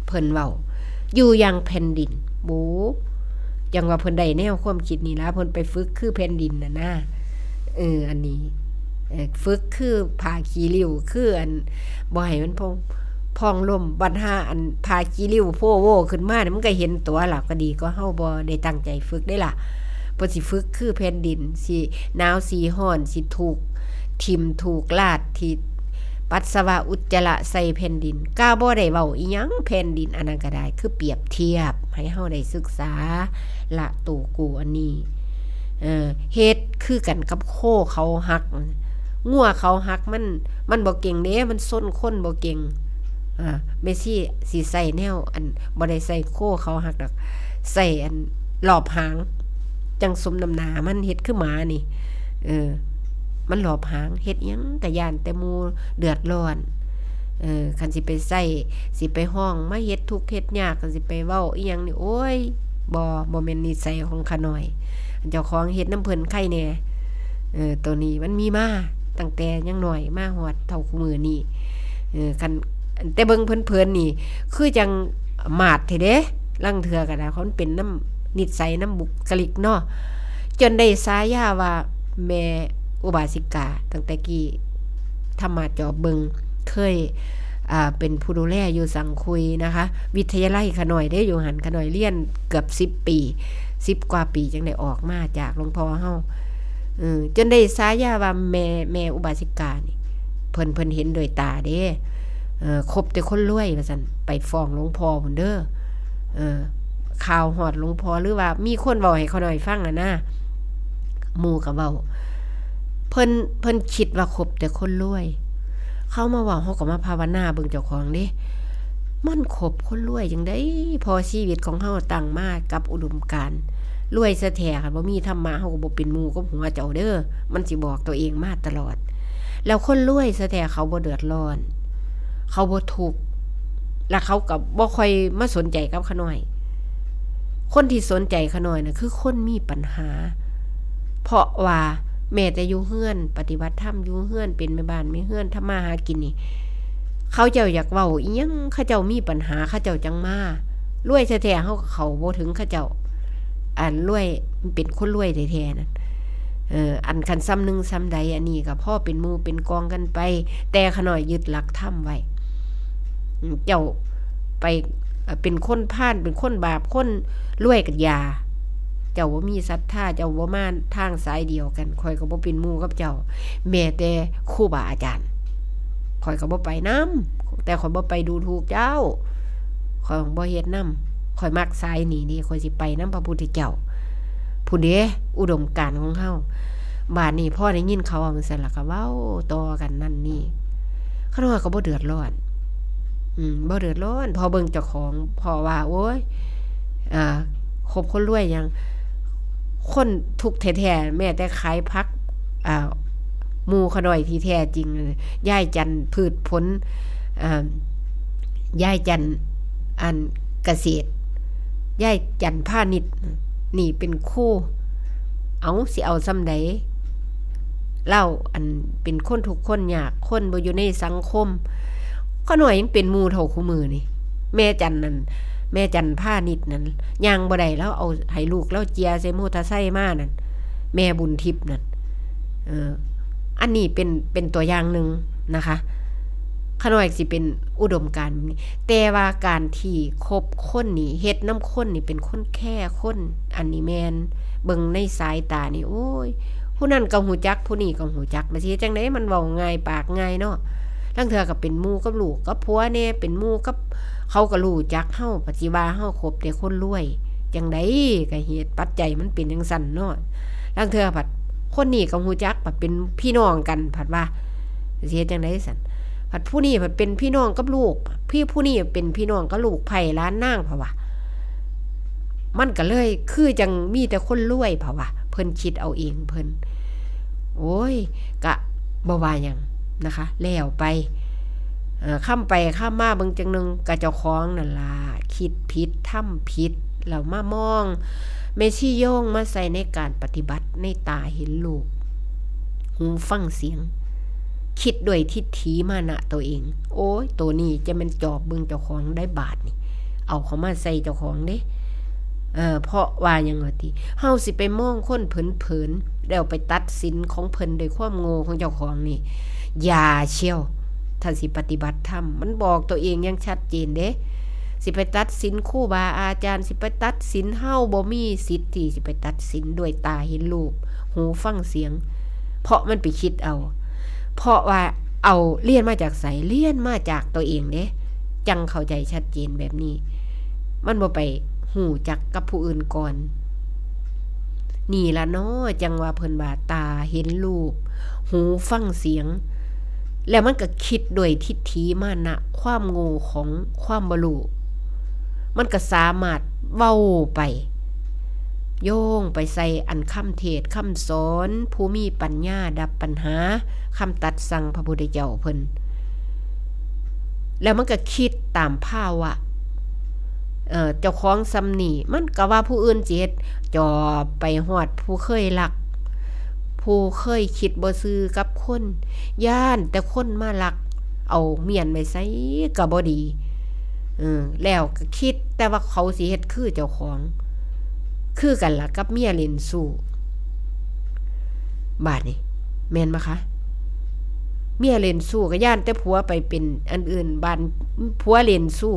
เพิ่นเว้า "อยู่อย่างแผ่นดิน" โบ จั่งว่าเพิ่นได้แนวความคิดนี่ล่ะ เพิ่นไปฝึกคือแผ่นดินน่ะนะ เออ อันนี้ เอ่อ ฝึกคือผ้าขี้ริ้ว คืออัน บ่ให้มันพอง พองลม บัดห่าอันผ้าขี้ริ้วโพโวขึ้นมานี่ มันก็เห็นตั๋วล่ะ ก็ดีกว่าเฮาบ่ได้ตั้งใจฝึกเด้ล่ะ เพิ่นสิฝึกคือแผ่นดิน สิหนาวสิร้อน สิถูกถิ่มถูกลาด ที่ปัสสาวะอุจจาระใส่แผ่นดิน ก็บ่ได้เว้าอิหยัง แผ่นดินอันนั้นก็ได้ คือเปรียบเทียบให้เฮาได้ศึกษา ละโตกูอันนี้ เอ่อ เฮ็ดคือกันกับโคเขาหัก งัวเขาหักมัน มันบ่เก่งเด้ มันชนคนบ่เก่ง อ่า แม่ชีสิใส่แนวอัน บ่ได้ใส่โคเขาหักดอก ใส่อันรอบหาง จั่งสมน้ำหน้ามัน เฮ็ดคือหมานี่ เออ มันรอบหาง เฮ็ดหยังก็ย้านแต่หมู่เดือดร้อน เออ คันสิไปใส่ สิไปฮ้องมาเฮ็ดทุกข์เฮ็ดยาก คันสิไปเว้าอิหยังนี่ โอ้ย บ่ บ่แม่นนิสัยของข้าน้อย เจ้าของเฮ็ดนำเพิ่นไคแหน่ เออ ตัวนี้มันมีมาตั้งแต่ยังน้อยมาฮอดเฒ่าคุมื้อนี้ เออ คัน แต่เบิ่งเผินๆนี่ คือจั่งมาดแท้เด้ ลางเทื่อก็ได้ เพราะมันเป็นนำนิสัยนำบุคลิกเนาะ จนได้ฉายาว่าแม่อุบาสิกา ตั้งแต่กี้ ธรรมะจอบเบิ่ง เคย อ่า เป็นผู้ดูแลอยู่สังคุยนะคะ วิทยาลัยข้าน้อยเด้ อยู่หั่น ข้าน้อยเรียนเกือบสิบปี สิบกว่าปีจั่งได้ออกมาจากหลวงพ่อเฮา เออ จนได้ฉายาว่าแม่ แม่อุบาสิกานี่ เพิ่น เพิ่นเห็นด้วยตาเด้ เออ คบแต่คนรวยว่าซั่น ไปฟ้องหลวงพ่อพุ้นเด้อ เออ ข่าวฮอดหลวงพ่อ หรือว่ามีคนเว้าให้ข้าน้อยฟังอะนะ หมู่ก็เว้า เพิ่น เพิ่นคิดว่าคบแต่คนรวย เขามาเว้า เฮาก็มาภาวนาเบิ่งเจ้าของเด้ มันคบคนรวยจั่งใด เพราะชีวิตของเฮาตั้งมากับอุดมการณ์ รวยซะแท้ คันบ่มีธรรมะ เฮาก็บ่เป็นหมู่กับหัวเจ้าเด้อ มันสิบอกตัวเองมาตลอด แล้วคนรวยซะแท้ เขาบ่เดือดร้อน เขาบ่ทุกข์ และเขาก็บ่ค่อยมาสนใจกับข้าน้อย คนที่สนใจข้าน้อยน่ะ คือคนมีปัญหา เพราะว่าแม้แต่อยู่เฮือน ปฏิบัติธรรมอยู่เฮือน เป็นแม่บ้านแม่เฮือน ทำมาหากินนี่ เขาเจ้าอยากเว้าอิหยัง เขาเจ้ามีปัญหา เขาเจ้าจั่งมา รวยแท้ๆ เฮาก็เข้าบ่ถึงเขาเจ้า อันรวย มันเป็นคนรวยแท้ๆ นั่น เอ่อ อันคันส่ำหนึ่งส่ำใด อันนี้ก็พอเป็นหมู่เป็นกองกันไป แต่ข้าน้อยยึดหลักธรรมไว้ อืม เจ้าไป เอ่อ เป็นคนพาล เป็นคนบาป คนรวยก็อย่า เจ้าบ่มีศรัทธา เจ้าบ่มาทางสายเดียวกัน ข้อยก็บ่เป็นหมู่กับเจ้า แม้แต่ครูบาอาจารย์ ข้อยก็บ่ไปนำ แต่ข้อยบ่ไปดูถูกเจ้า ข้อยบ่เฮ็ดนำ ข้อยมักสายนี้นี่ ข้อยสิไปนำพระพุทธเจ้า พุ้นเด้ อุดมการณ์ของเฮา บาดนี้พอได้ยินเขาว่าจั่งซั้น แล้วก็เว้าต่อกันนั่นนี่ ข้าน้อยก็บ่เดือดร้อน อืม บ่เดือดร้อน พอเบิ่งเจ้าของ พอว่า โอ๊ย อ่า คบคนรวยหยัง คนทุกข์แท้ๆ แม้แต่ขายผัก อ่า หมู่ข้าน้อยที่แท้จริง ยายจันทร์พืชผล อ่า ยายจันทร์อันเกษตร ยายจันทร์พาณิชย์ นี่เป็นครู เอาสิเอาส่ำใด ลาวอันเป็นคนทุกข์คนยาก คนบ่อยู่ในสังคม ข้าน้อยยังเป็นหมู่เฒ่าคู่มื้อนี่ แม่จันนั่น แม่จันพาณิชย์นั่น ย่างบ่ได้ ลาวเอาให้ลูกลาวเจียใส่มอเตอร์ไซค์มานั่น แม่บุญทิพย์นั่น เออ อันนี้เป็น เป็นตัวอย่างหนึ่งนะคะ ข้าน้อยสิเป็นอุดมการณ์แบบนี้ แต่ว่าการที่คบคนนี่ เฮ็ดนำคนนี่ เป็นคนแคร์คน อันนี้แม่น เบิ่งในสายตานี่ โอ้ย ผู้นั้นก็ฮู้จัก ผู้นี้ก็ฮู้จัก มันสิเฮ็ดจั่งใด มันเว้าง่ายปากง่ายเนาะ ลางเทื่อก็เป็นหมู่กับลูกกับผัวแหน่ เป็นหมู่กับ เขาก็ฮู้จักเฮา บัดสิว่าเฮาคบแต่คนรวย จั่งใด ก็เหตุปัจจัยมันเป็นจั่งซั้นเนาะ ลางเทื่อผัด คนนี้ก็ฮู้จัก ผัดเป็นพี่น้องกัน ผัดว่า สิเฮ็ดจั่งใดซั้น ผัดผู้นี้ผัดเป็นพี่น้องกับลูก พี่ผู้นี้เป็นพี่น้องกับลูกไพร่หลานนาง ผัดว่า มันก็เลยคือจั่งมีแต่คนรวย ผัดว่า เพิ่นคิดเอาเองเพิ่น โอ้ย กะบ่ว่าหยังนะคะ แล้วไป เอ่อ ค่ำไปค่ำมาเบิ่งจั่งหนึ่ง กะเจ้าของนั่นล่ะ คิดผิด ทำผิด แล้วมามอง แม่ชีโยงมาใส่ในการปฏิบัติ ในตาเห็นรูป หูฟังเสียง คิดด้วยทิฏฐิมานะตัวเอง โอ้ย ตัวนี้จะแม่นจอบเบิ่งเจ้าของได้บาดนี่ เอาเข้ามาใส่เจ้าของเด้ เอ่อ เพราะว่าหยังว่าติ เฮาสิไปมองคนเผินๆ แล้วไปตัดสินของเพิ่นด้วยความโง่ของเจ้าของนี่ อย่าเชียว ถ้าสิปฏิบัติธรรม มันบอกตัวเองอย่างชัดเจนเด้ สิไปตัดสินครูบาอาจารย์ สิไปตัดสิน เฮาบ่มีสิทธิ์ที่สิไปตัดสินด้วยตาเห็นรูป หูฟังเสียง เพราะมันไปคิดเอา เพราะว่าเอาเรียนมาจากไส เรียนมาจากตัวเองเด้ จั่งเข้าใจชัดเจนแบบนี้ มันบ่ไปฮู้จักกับผู้อื่นก่อน นี่ล่ะเนาะ จั่งว่าเพิ่นว่าตาเห็นรูป หูฟังเสียง แล้วมันก็คิดด้วยทิฏฐิมานะ ความโง่ของความบ่รู้ มันก็สามารถเว้าไป โยงไปใส่อันคำเทศน์คำสอน ผู้มีปัญญาดับปัญหา คำตัดสั่งพระพุทธเจ้าเพิ่น แล้วมันก็คิดตามภาวะ เอ่อ เจ้าของส่ำนี้ มันก็ว่าผู้อื่นสิเฮ็ด จอบไปฮอดผู้เคยลัก ผู้เคยคิดบ่ซื่อกับคน ย้านแต่คนมาลักเอาเมี้ยนไว้ไสก็บ่ดี เออ แล้วก็คิดแต่ว่าเขาสิเฮ็ดคือเจ้าของ คือกันล่ะกับเมียเล่นชู้ บาดนี้ แม่นบ่คะ เมียเล่นชู้ก็ย้านแต่ผัวไปเป็นอันอื่น บาดผัวเล่นชู้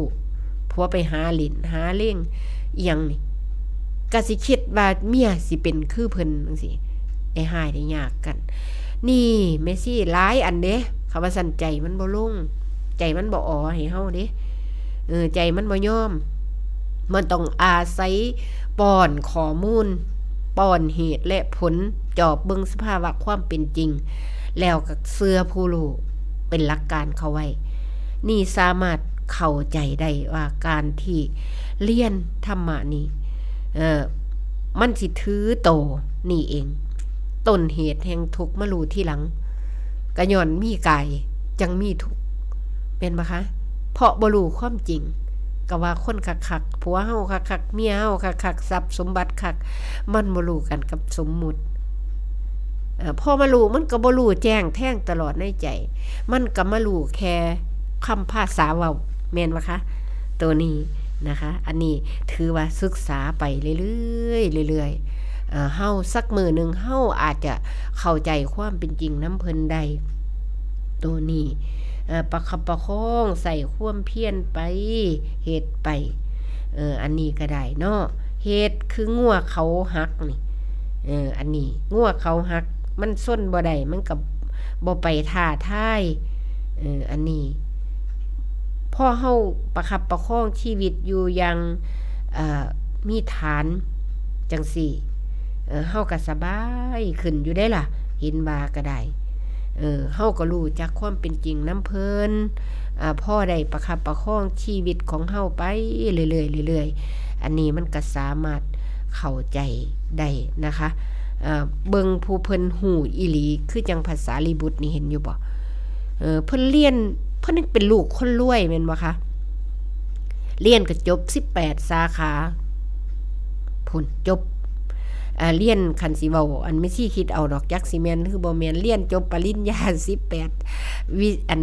ผัวไปหาเล่นหาเลงอิหยังนี่ ก็สิคิดว่าเมียสิเป็นคือเพิ่นจั่งซี้ ได้ฮ้ายได้ยากกัน นี่แม่ชีหลายอันเด้ คำว่าซั่นใจมันบ่ลง ใจมันบ่อ๋อให้เฮาเด้ เออ ใจมันบ่ยอม มันต้องอาศัยป้อนข้อมูล ป้อนเหตุและผล จอบเบิ่งสภาวะความเป็นจริง แล้วก็เชื่อผู้รู้เป็นหลักการเข้าไว้ นี่สามารถเข้าใจได้ว่าการที่เรียนธรรมะนี่ เอ่อ มันสิถือโตนี่เอง ต้นเหตุแห่งทุกข์มารู้ทีหลัง ก็ย้อนมีกายจั่งมีทุกข์ แม่นบ่คะ เพราะบ่รู้ความจริง ก็ว่าคนคักๆ ผัวเฮาคักๆ เมียเฮาคักๆ ทรัพย์สมบัติคัก มันบ่รู้กันกับสมมุติ เอ่อ พอมารู้มันก็บ่รู้แจ้งแทงตลอดในใจ มันก็มารู้แค่คำภาษาเว้า แม่นบ่คะ ตัวนี้นะคะ อันนี้ถือว่าศึกษาไปเรื่อยๆ เรื่อยๆ เอ่อ เฮาสักมื้อหนึ่งเฮาอาจจะเข้าใจความเป็นจริงนำเพิ่นได้ ตัวนี้ เอ่อ ประคับประคอง ใส่ความเพียรไป เฮ็ดไป เออ อันนี้ก็ได้เนาะ เฮ็ดคืองัวเขาหักนี่ เออ อันนี้งัวเขาหัก มันซนบ่ได้ มันก็บ่ไปท้าทาย เออ อันนี้ พอเฮาประคับประคองชีวิตอยู่อย่าง เอ่อ มีฐานจั่งซี้ เออ เฮาก็สบายขึ้นอยู่เด้ล่ะ เห็นว่าก็ได้ เออ เฮาก็รู้จักความเป็นจริงนำเพิ่น อ่า พอได้ประคับประคองชีวิตของเฮาไปเรื่อยๆ เรื่อยๆ อันนี้มันก็สามารถเข้าใจได้นะคะ เอ่อเบิ่งผู้เพิ่นฮู้อีหลี คือจั่งพระสารีบุตรนี่ เห็นอยู่บ่? เออ เพิ่นเรียน เพิ่นเป็นลูกคนรวยแม่นบ่คะ? เรียนก็จบสิบแปดสาขา พุ้น จบ อ่า เรียน คันสิเว้า อันแม่ชีคิดเอาดอก จักสิแม่นคือบ่แม่น เรียนจบปริญญาสิบแปด วิ อัน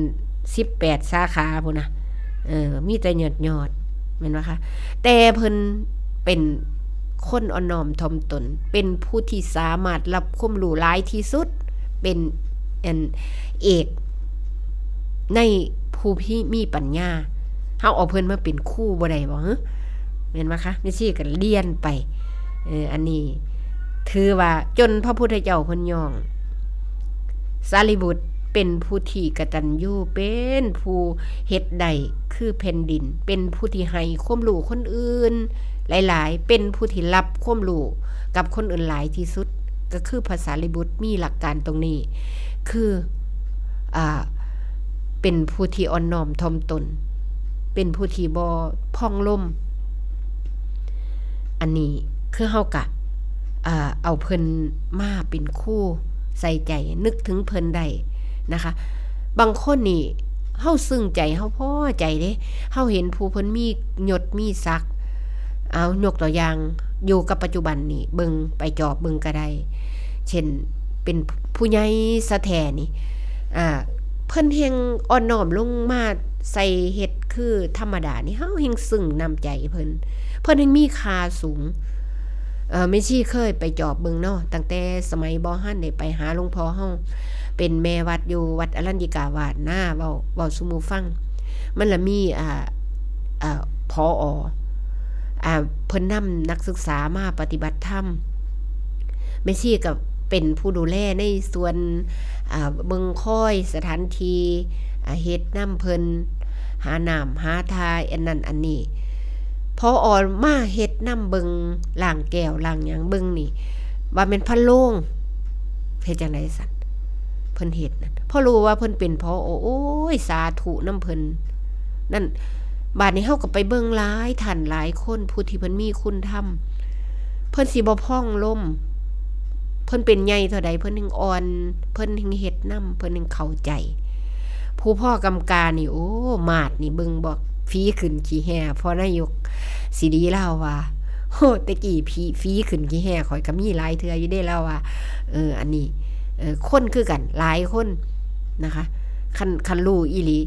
สิบแปดสาขาพุ้นนะ เออ มีแต่ยอดๆ แม่นบ่คะ? แต่เพิ่นเป็นคนอ่อนน้อมถ่อมตน เป็นผู้ที่สามารถรับความรู้หลายที่สุด เป็น อัน เอกในผู้ที่มีปัญญา เฮาเอาเพิ่นมาเป็นครูบ่ได้บ่ หึ แม่นบ่คะ? แม่ชีก็เรียนไป เออ อันนี้ถือว่าจนพระพุทธเจ้าเพิ่นย้อง สารีบุตรเป็นผู้ที่กตัญญู เป็นผู้เฮ็ดได้คือแผ่นดิน เป็นผู้ที่ให้ความรู้คนอื่นหลายๆ เป็นผู้ที่รับความรู้กับคนอื่นหลายที่สุด ก็คือพระสารีบุตรมีหลักการตรงนี้ คือ อ่า เป็นผู้ที่อ่อนน้อมถ่อมตน เป็นผู้ที่บ่พองลม อันนี้คือเฮากะ อ่า เอาเพิ่นมาเป็นครู ใส่ใจนึกถึงเพิ่นได้นะคะ บางคนนี่ เฮาซึ้งใจ เฮาพอใจเด้ เฮาเห็นผู้เพิ่นมียศมีศักดิ์ เอา ยกตัวอย่าง อยู่กับปัจจุบันนี่ เบิ่ง ไปจอบเบิ่งก็ได้ เช่น เป็นผู้ใหญ่ซะแท้นี่ อ่า เพิ่นแฮ่งอ่อนน้อมลงมาใส่เฮ็ดคือธรรมดานี่ เฮาแฮ่งซึ้งน้ำใจเพิ่น เพิ่นแฮ่งมีค่าสูง เอ่อ แม่ชีเคยไปจอบเบิ่งเนาะ ตั้งแต่สมัยบ่ทันได้ไปหาหลวงพ่อเฮา เป็นแม่วัดอยู่วัดอรัญญิกาวาสนะ เว้า เว้าสู่หมู่ฟัง มันละมี อ่า อ่า ผอ อ่า เพิ่นนำนักศึกษามาปฏิบัติธรรม แม่ชีก็เป็นผู้ดูแลในส่วน อ่า เบิ่งคอยสถานที่ อ่า เฮ็ดนำเพิ่น หาน้ำหาท่า อันนั้นอันนี้ ผอ มาเฮ็ดนำเบิ่ง ล้างแก้วล้างหยังเบิ่งนี่ ว่าแม่นพะโลง เฮ็ดจั่งใดซั่น เพิ่นเฮ็ดนั่น พอรู้ว่าเพิ่นเป็นผอ โอ้ย สาธุนำเพิ่น นั่น บาดนี้เฮาก็ไปเบิ่งหลายท่านหลายคน ผู้ที่เพิ่นมีคุณธรรม เพิ่นสิบ่พองลม เพิ่นเป็นใหญ่เท่าใด เพิ่นแฮ่งอ่อน เพิ่นแฮ่งเฮ็ดนำ เพิ่นแฮ่งเข้าใจ ผู้พ้อกำกานี่ โอ้ มาดนี่เบิ่งบ่ ฝีขึ้นขี้แห้ พ้อนายกสิริลาวว่า โอ้ แต่กี้ผี ฝีขึ้นขี้แห้ ข้อยก็มีหลายเทื่ออยู่เด้ ลาวว่า เออ อันนี้ เออ คนคือกัน หลายคนนะคะ คัน คันรู้อีหลี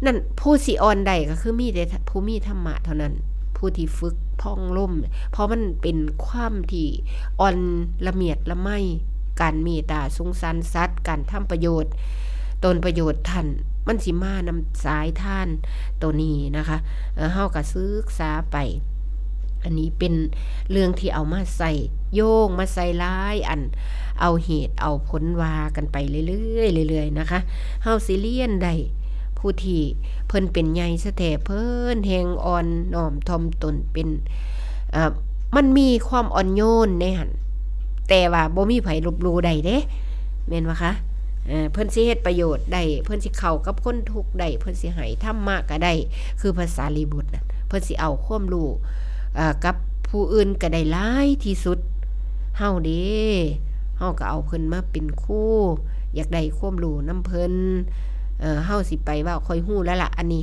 นั่น ผู้สิอ่อนได้ก็คือมีแต่ผู้มีธรรมะเท่านั้น ผู้ที่ฝึกพองลม เพราะมันเป็นความที่อ่อนละเมียดละไม การเมตตาสงสารสัตว์ การทำประโยชน์ ตนประโยชน์ท่าน มันสิมานำสายทานตัวนี้นะคะ เอ่อ เฮาก็ศึกษาไป อันนี้เป็นเรื่องที่เอามาใส่โยง มาใส่หลายอัน เอาเหตุเอาผลว่ากันไปเรื่อยๆ เรื่อยๆ นะคะ เฮาสิเรียนได้ ผู้ที่เพิ่นเป็นใหญ่ซะแท้ เพิ่นแฮ่งอ่อนน้อมถ่อมตน เป็น เอ่อ มันมีความอ่อนโยนในหั่น แต่ว่าบ่มีไผลบหลู่ได้เด้ แม่นบ่คะ? เอ่อ เพิ่นสิเฮ็ดประโยชน์ได้ เพิ่นสิเข้ากับคนทุกข์ได้ เพิ่นสิให้ธรรมะก็ได้ คือพระสารีบุตรน่ะ เพิ่นสิเอาความรู้ เอ่อ กับผู้อื่นก็ได้หลายที่สุด เฮาเด้ เฮาก็เอาเพิ่นมาเป็นครู อยากได้ความรู้นำเพิ่น เอ่อ เฮาสิไปว่าข้อยฮู้แล้วล่ะ อันนี้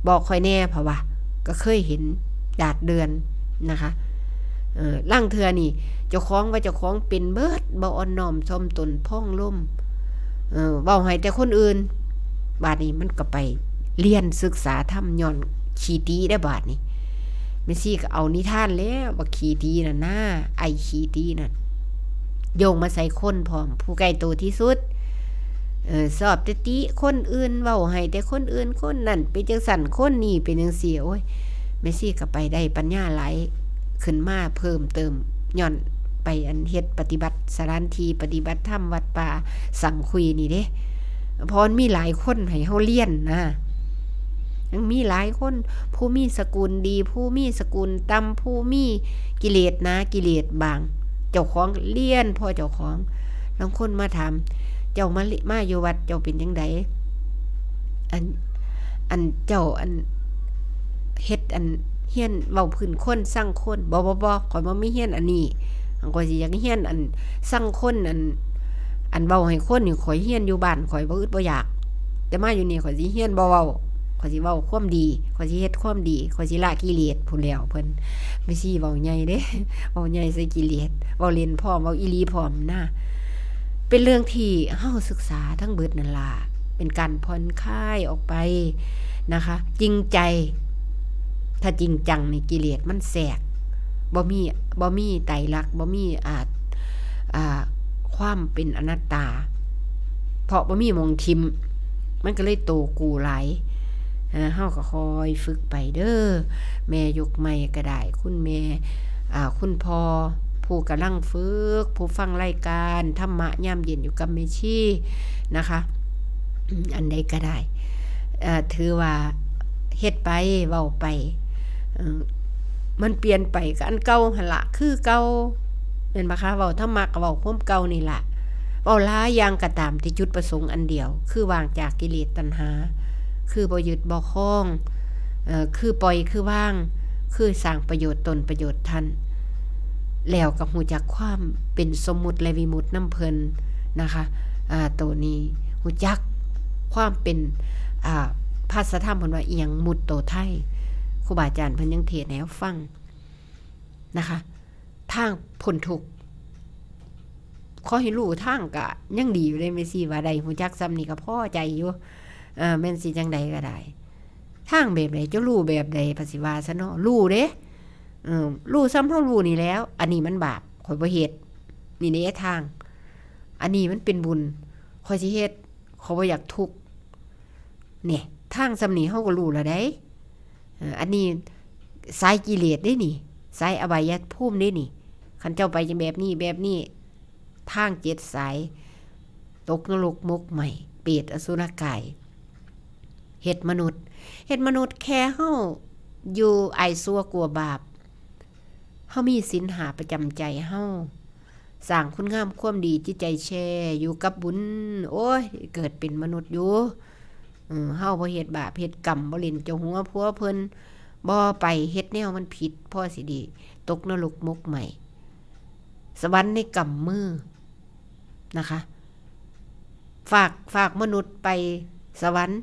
บอกข้อยแหน่ เพราะว่าก็เคยเห็นดาดเดือนนะคะ เอ่อ ลางเทื่อนี่ เจ้าของว่าเจ้าของเป็นเบิด บ่อ่อนน้อมถ่อมตน พองลม เอ่อ เว้าให้แต่คนอื่น บาดนี้มันก็ไปเรียนศึกษาธรรม ย้อนขี้ติเด้อบาดนี้ แม่ชีก็เอานิทานแล้ว บักขี้ตินั่นนะ ไอ้ขี้ตินั่น โยงมาใส่คนพร้อม ผู้ใกล้ตัวที่สุด เอ่อ ชอบแต่ติคนอื่น เว้าให้แต่คนอื่น คนนั่นเป็นจั่งซั้น คนนี้เป็นจั่งซี้ โอ้ย แม่ชีก็ไปได้ปัญญาหลายขึ้นมาเพิ่มเติม ย้อนไปอันเฮ็ดปฏิบัติสถานที่ปฏิบัติธรรมวัดป่าสังคุยนี่เด้ เพราะมันมีหลายคนให้เฮาเรียนนะ ยังมีหลายคน ผู้มีสกุลดี ผู้มีสกุลต่ำ ผู้มีกิเลสหนา กิเลสบาง เจ้าของเรียนพอเจ้าของ ลางคนมาถาม เจ้ามาลิ มาอยู่วัดเจ้าเป็นจั่งใด อัน อันเจ้าอันเฮ็ดอันเฮียนเว้าพื้นคนซังคน บ่ บ่ บ่ ข้อยบ่มีเฮียนอันนี้ ข้อยสิอยากเฮียนอันซังคน อัน อันเว้าให้คนนี่ ข้อยเฮียนอยู่บ้านข้อยบ่อึดบ่อยาก แต่มาอยู่นี่ข้อยสิเฮียนบ่เว้า ข้อยสิเว้าความดี ข้อยสิเฮ็ดความดี ข้อยสิละกิเลสพู้นแหล้วเพิ่น แม่ชีเว้าใหญ่เด้ เว้าใหญ่ใส่กิเลส เว้าเล่นพร้อม เว้าอีหลีพร้อมนะ เป็นเรื่องที่เฮาศึกษาทั้งเบิดนั่นล่ะ เป็นการผ่อนคลายออกไปนะคะ จริงใจ ถ้าจริงจังนี่กิเลสมันแทรก บ่มี บ่มีไตรลักษณ์ บ่มี อ่า อ่า ความเป็นอนัตตา เพราะบ่มีหม่องถิ่ม มันก็เลยโตกูหลาย อ่า เฮาก็ค่อยฝึกไปเด้อ แม่ยุคใหม่ก็ได้ คุณแม่ อ่า คุณพ่อ ผู้กำลังฝึก ผู้ฟังรายการธรรมะยามเย็นอยู่กับแม่ชีนะคะ อืม อันใดก็ได้ เอ่อ ถือว่าเฮ็ดไป เว้าไป เอ่อ มันเปลี่ยนไปก็อันเก่าหั่นละ คือเก่า แม่นบ่คะ เว้าธรรมะก็เว้าความเก่านี่ล่ะ เว้าหลายอย่างก็ตามที่จุดประสงค์อันเดียว คือวางจากกิเลสตัณหา คือบ่ยึดบ่ครอง เอ่อ คือปล่อย คือวาง คือสร้างประโยชน์ตนประโยชน์ท่าน แล้วก็ฮู้จักความเป็นสมมุติและวิมุตตินำเพิ่นนะคะ อ่า โตนี้ฮู้จักความเป็น อ่า ภาษาธรรมเพิ่นว่าอิหยัง มุตโตไทย ครูบาอาจารย์เพิ่นยังเทศน์ให้เราฟังนะคะ ทางพ้นทุกข์ ขอให้รู้ทางก็ยังดีอยู่เด้ แม่ชีว่าได้ฮู้จักส่ำนี้ก็พอใจอยู่ เอ่อ แม่นสิจั่งใดก็ได้ ทางแบบใด จะรู้แบบใด พะสิว่าซะเนาะ รู้เด้ เออ รู้ส่ำเฮารู้นี่แหล้ว อันนี้มันบาป ข้อยบ่เฮ็ด นี่เด้ทาง อันนี้มันเป็นบุญ ข้อยสิเฮ็ด ข้อยบ่อยากทุกข์ เนี่ย ทางส่ำนี้เฮาก็รู้แล้วเด้ เอ่อ อันนี้สายกิเลสเด้นี่ สายอบายภูมิเด้นี่ คันเจ้าไปจั่งแบบนี้ แบบนี้ ทางเจ็ดสาย ตกนรกหมกไหม้ เปรตอสุรกาย เฮ็ดมนุษย์ เฮ็ดมนุษย์แค่เฮาอยู่อายชั่วกลัวบาป เฮามีศีลห้าประจำใจเฮา สร้างคุณงามความดี จิตใจแช่อยู่กับบุญ โอ้ย เกิดเป็นมนุษย์อยู่ เออ เฮาบ่เฮ็ดบาปเฮ็ดกรรม บ่เล่นเจ้าหัวผัวเพิ่น บ่ไปเฮ็ดแนวมันผิด พอสิดี ตกนรกหมกไหม้ สวรรค์ในกำมือนะคะ ฝาก ฝากมนุษย์ไปสวรรค์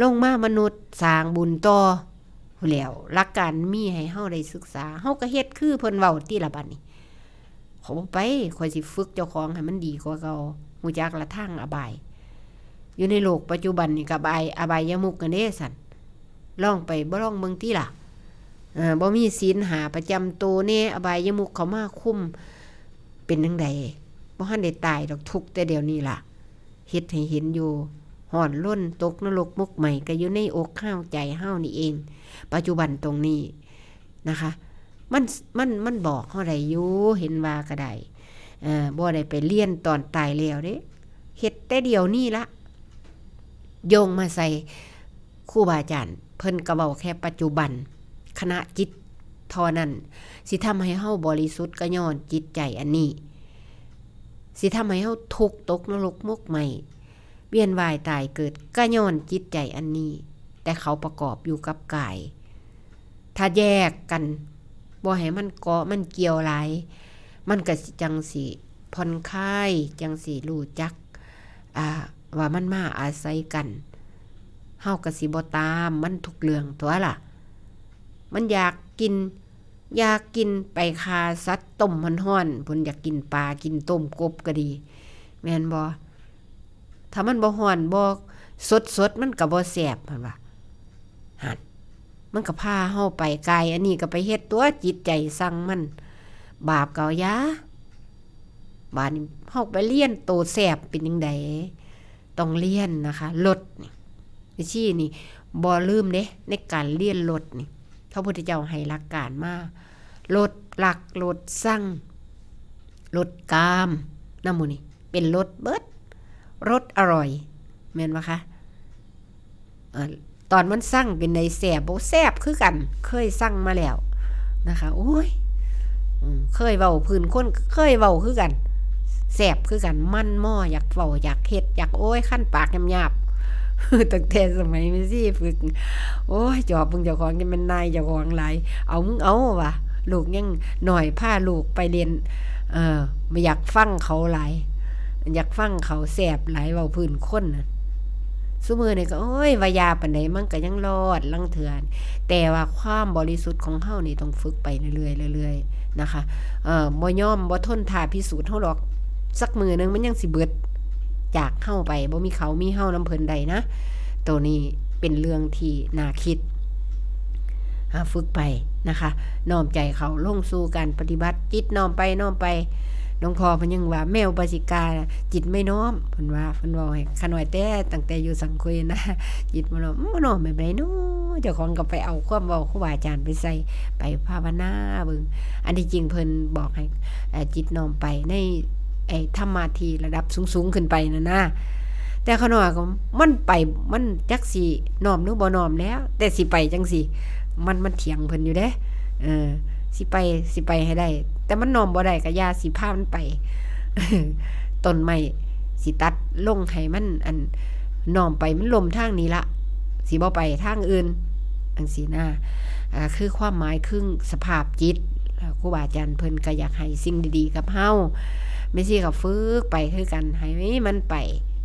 ลงมามนุษย์สร้างบุญต่อพู้นแหล้ว หลักการมีให้เฮาได้ศึกษา เฮาก็เฮ็ดคือเพิ่นเว้าติล่ะบัดนี้ ข้อยบ่ไป ข้อยสิฝึกเจ้าของให้มันดีกว่าเก่า ฮู้จักละทางอบาย อยู่ในโลกปัจจุบันนี่ก็อบาย อบายมุขกันเด้ซั่น ลองไป บ่ลองเบิ่งติล่ะ เอ่อ บ่มีศีลห้าประจำโตแน่ อบายมุขเข้ามาคุม เป็นจั่งใด บ่ทันได้ตายดอก ทุกข์แต่เดี๋ยวนี้ล่ะ เฮ็ดให้เห็นอยู่ ฮ้อนรน ตกนรกหมกไหม้ ก็อยู่ในอกเฮาใจเฮานี่เอง ปัจจุบันตรงนี้นะคะ มัน มัน มันบอกเฮาได้อยู่ เห็นว่าก็ได้ เอ่อ บ่ได้ไปเรียนตอนตายแล้วเด้ เฮ็ดแต่เดี๋ยวนี้ละ โยงมาใส่ครูบาอาจารย์ เพิ่นก็เว้าแค่ปัจจุบัน ขณะจิตเท่านั้น สิทำให้เฮาบริสุทธิ์ก็ย้อนจิตใจอันนี้ สิทำให้เฮาทุกข์ตกนรกหมกไหม้ เวียนว่ายตายเกิดก็ย้อนจิตใจอันนี้ แต่เขาประกอบอยู่กับกาย ถ้าแยกกัน บ่ให้มันเกาะมันเกี่ยวหลาย มันก็สิจั่งสิผ่อนคลาย จั่งสิรู้จัก อ่า ว่ามันมาอาศัยกัน เฮาก็สิบ่ตามมันทุกเรื่องตั๊วล่ะ มันอยากกิน อยากกินไปฆ่าสัตว์ต้มฮ้อนๆ พู้น อยากกินปลา กินต้มกบก็ดี แม่นบ่ ถ้ามันบ่ฮ้อน บ่สดๆ มันก็บ่แซ่บ หั้นว่า หั้น มันก็พาเฮาไป กายอันนี้ก็ไปเฮ็ดตั๊ว จิตใจสั่งมัน บาปก็เอาอย่า บาดนี้เฮาไปเรียนโตแซ่บเป็นจั่งใด ต้องเรียนนะคะ ลดนี่ แม่ชีนี่บ่ลืมเด้ ในการเรียนลดนี่ พระพุทธเจ้าให้หลักการมา ลดรัก ลดชัง ลดกาม นำหมู่นี่ เป็นลดเบิด ลดอร่อย แม่นบ่คะ เอ่อ ตอนมันชังเป็นใดแซ่บบ่ แซ่บคือกัน เคยชังมาแล้วนะคะ โอ้ย อืม เคยเว้าพื้นคน เคยเว้าคือกัน แซ่บคือกัน มันมอ อยากเว้า อยากเฮ็ด อยาก โอ้ย คันปากหยาบๆ ตั้งแต่สมัยแม่ชีฝึก โอ้ย จอบเบิ่งเจ้าของ จั่งแม่นนายเจ้าของหลาย เอามึงเอาว่ะ ลูกยังน้อย พาลูกไปเล่น เออ บ่อยากฟังเขาหลาย อยากฟังเขาแซ่บหลาย เว้าพื้นคนน่ะ ซุมื้อนี้ก็ โอ้ย ว่าอย่าปานใด มันก็ยังรอดลางเทื่อ แต่ว่าความบริสุทธิ์ของเฮานี่ต้องฝึกไปเรื่อยๆ เรื่อยๆ นะคะ เอ่อ บ่ยอม บ่ทนท่าพิสูจน์เฮาดอก สักมื้อหนึ่งมันยังสิเบิดจากเฮาไป บ่มีเขามีเฮานำเพิ่นได้นะ โตนี้เป็นเรื่องที่น่าคิด อ่า ฝึกไปนะคะ น้อมใจเขาลงสู่การปฏิบัติ จิตน้อมไป น้อมไป หลวงพ่อเพิ่นยังว่า แม่อุบาสิกา จิตไม่น้อม เพิ่นว่า เพิ่นเว้าให้ข้าน้อยแต่ตั้งแต่อยู่สังคุยนะ จิตบ่น้อม บ่น้อมแบบใดน้อ เจ้าของก็ไปเอาความเว้าครูบาอาจารย์ไปใส่ ไปภาวนาเบิ่ง อันที่จริงเพิ่นบอกให้ เอ่อ จิตน้อมไปใน ไอ้ธรรมะที่ระดับสูงๆ ขึ้นไปนั่นนะ แต่ข้าน้อยก็มันไป มันจักสิน้อมหรือบ่น้อมแล้ว แต่สิไปจังซี่ มัน มันเถียงเพิ่นอยู่เด้ เออ สิไป สิไปให้ได้ แต่มันน้อมบ่ได้ก็อย่า สิพามันไป ต้นไม้สิตัดลงให้มัน อัน น้อมไปมันล้มทางนี้ละ สิบ่ไปทางอื่น จังซี่นะ อ่า คือความหมายคือสภาพจิต อ่า ครูบาอาจารย์เพิ่นก็อยากให้สิ่งดีๆ กับเฮา แม่ชีก็ฝึกไปคือกัน ให้มันไป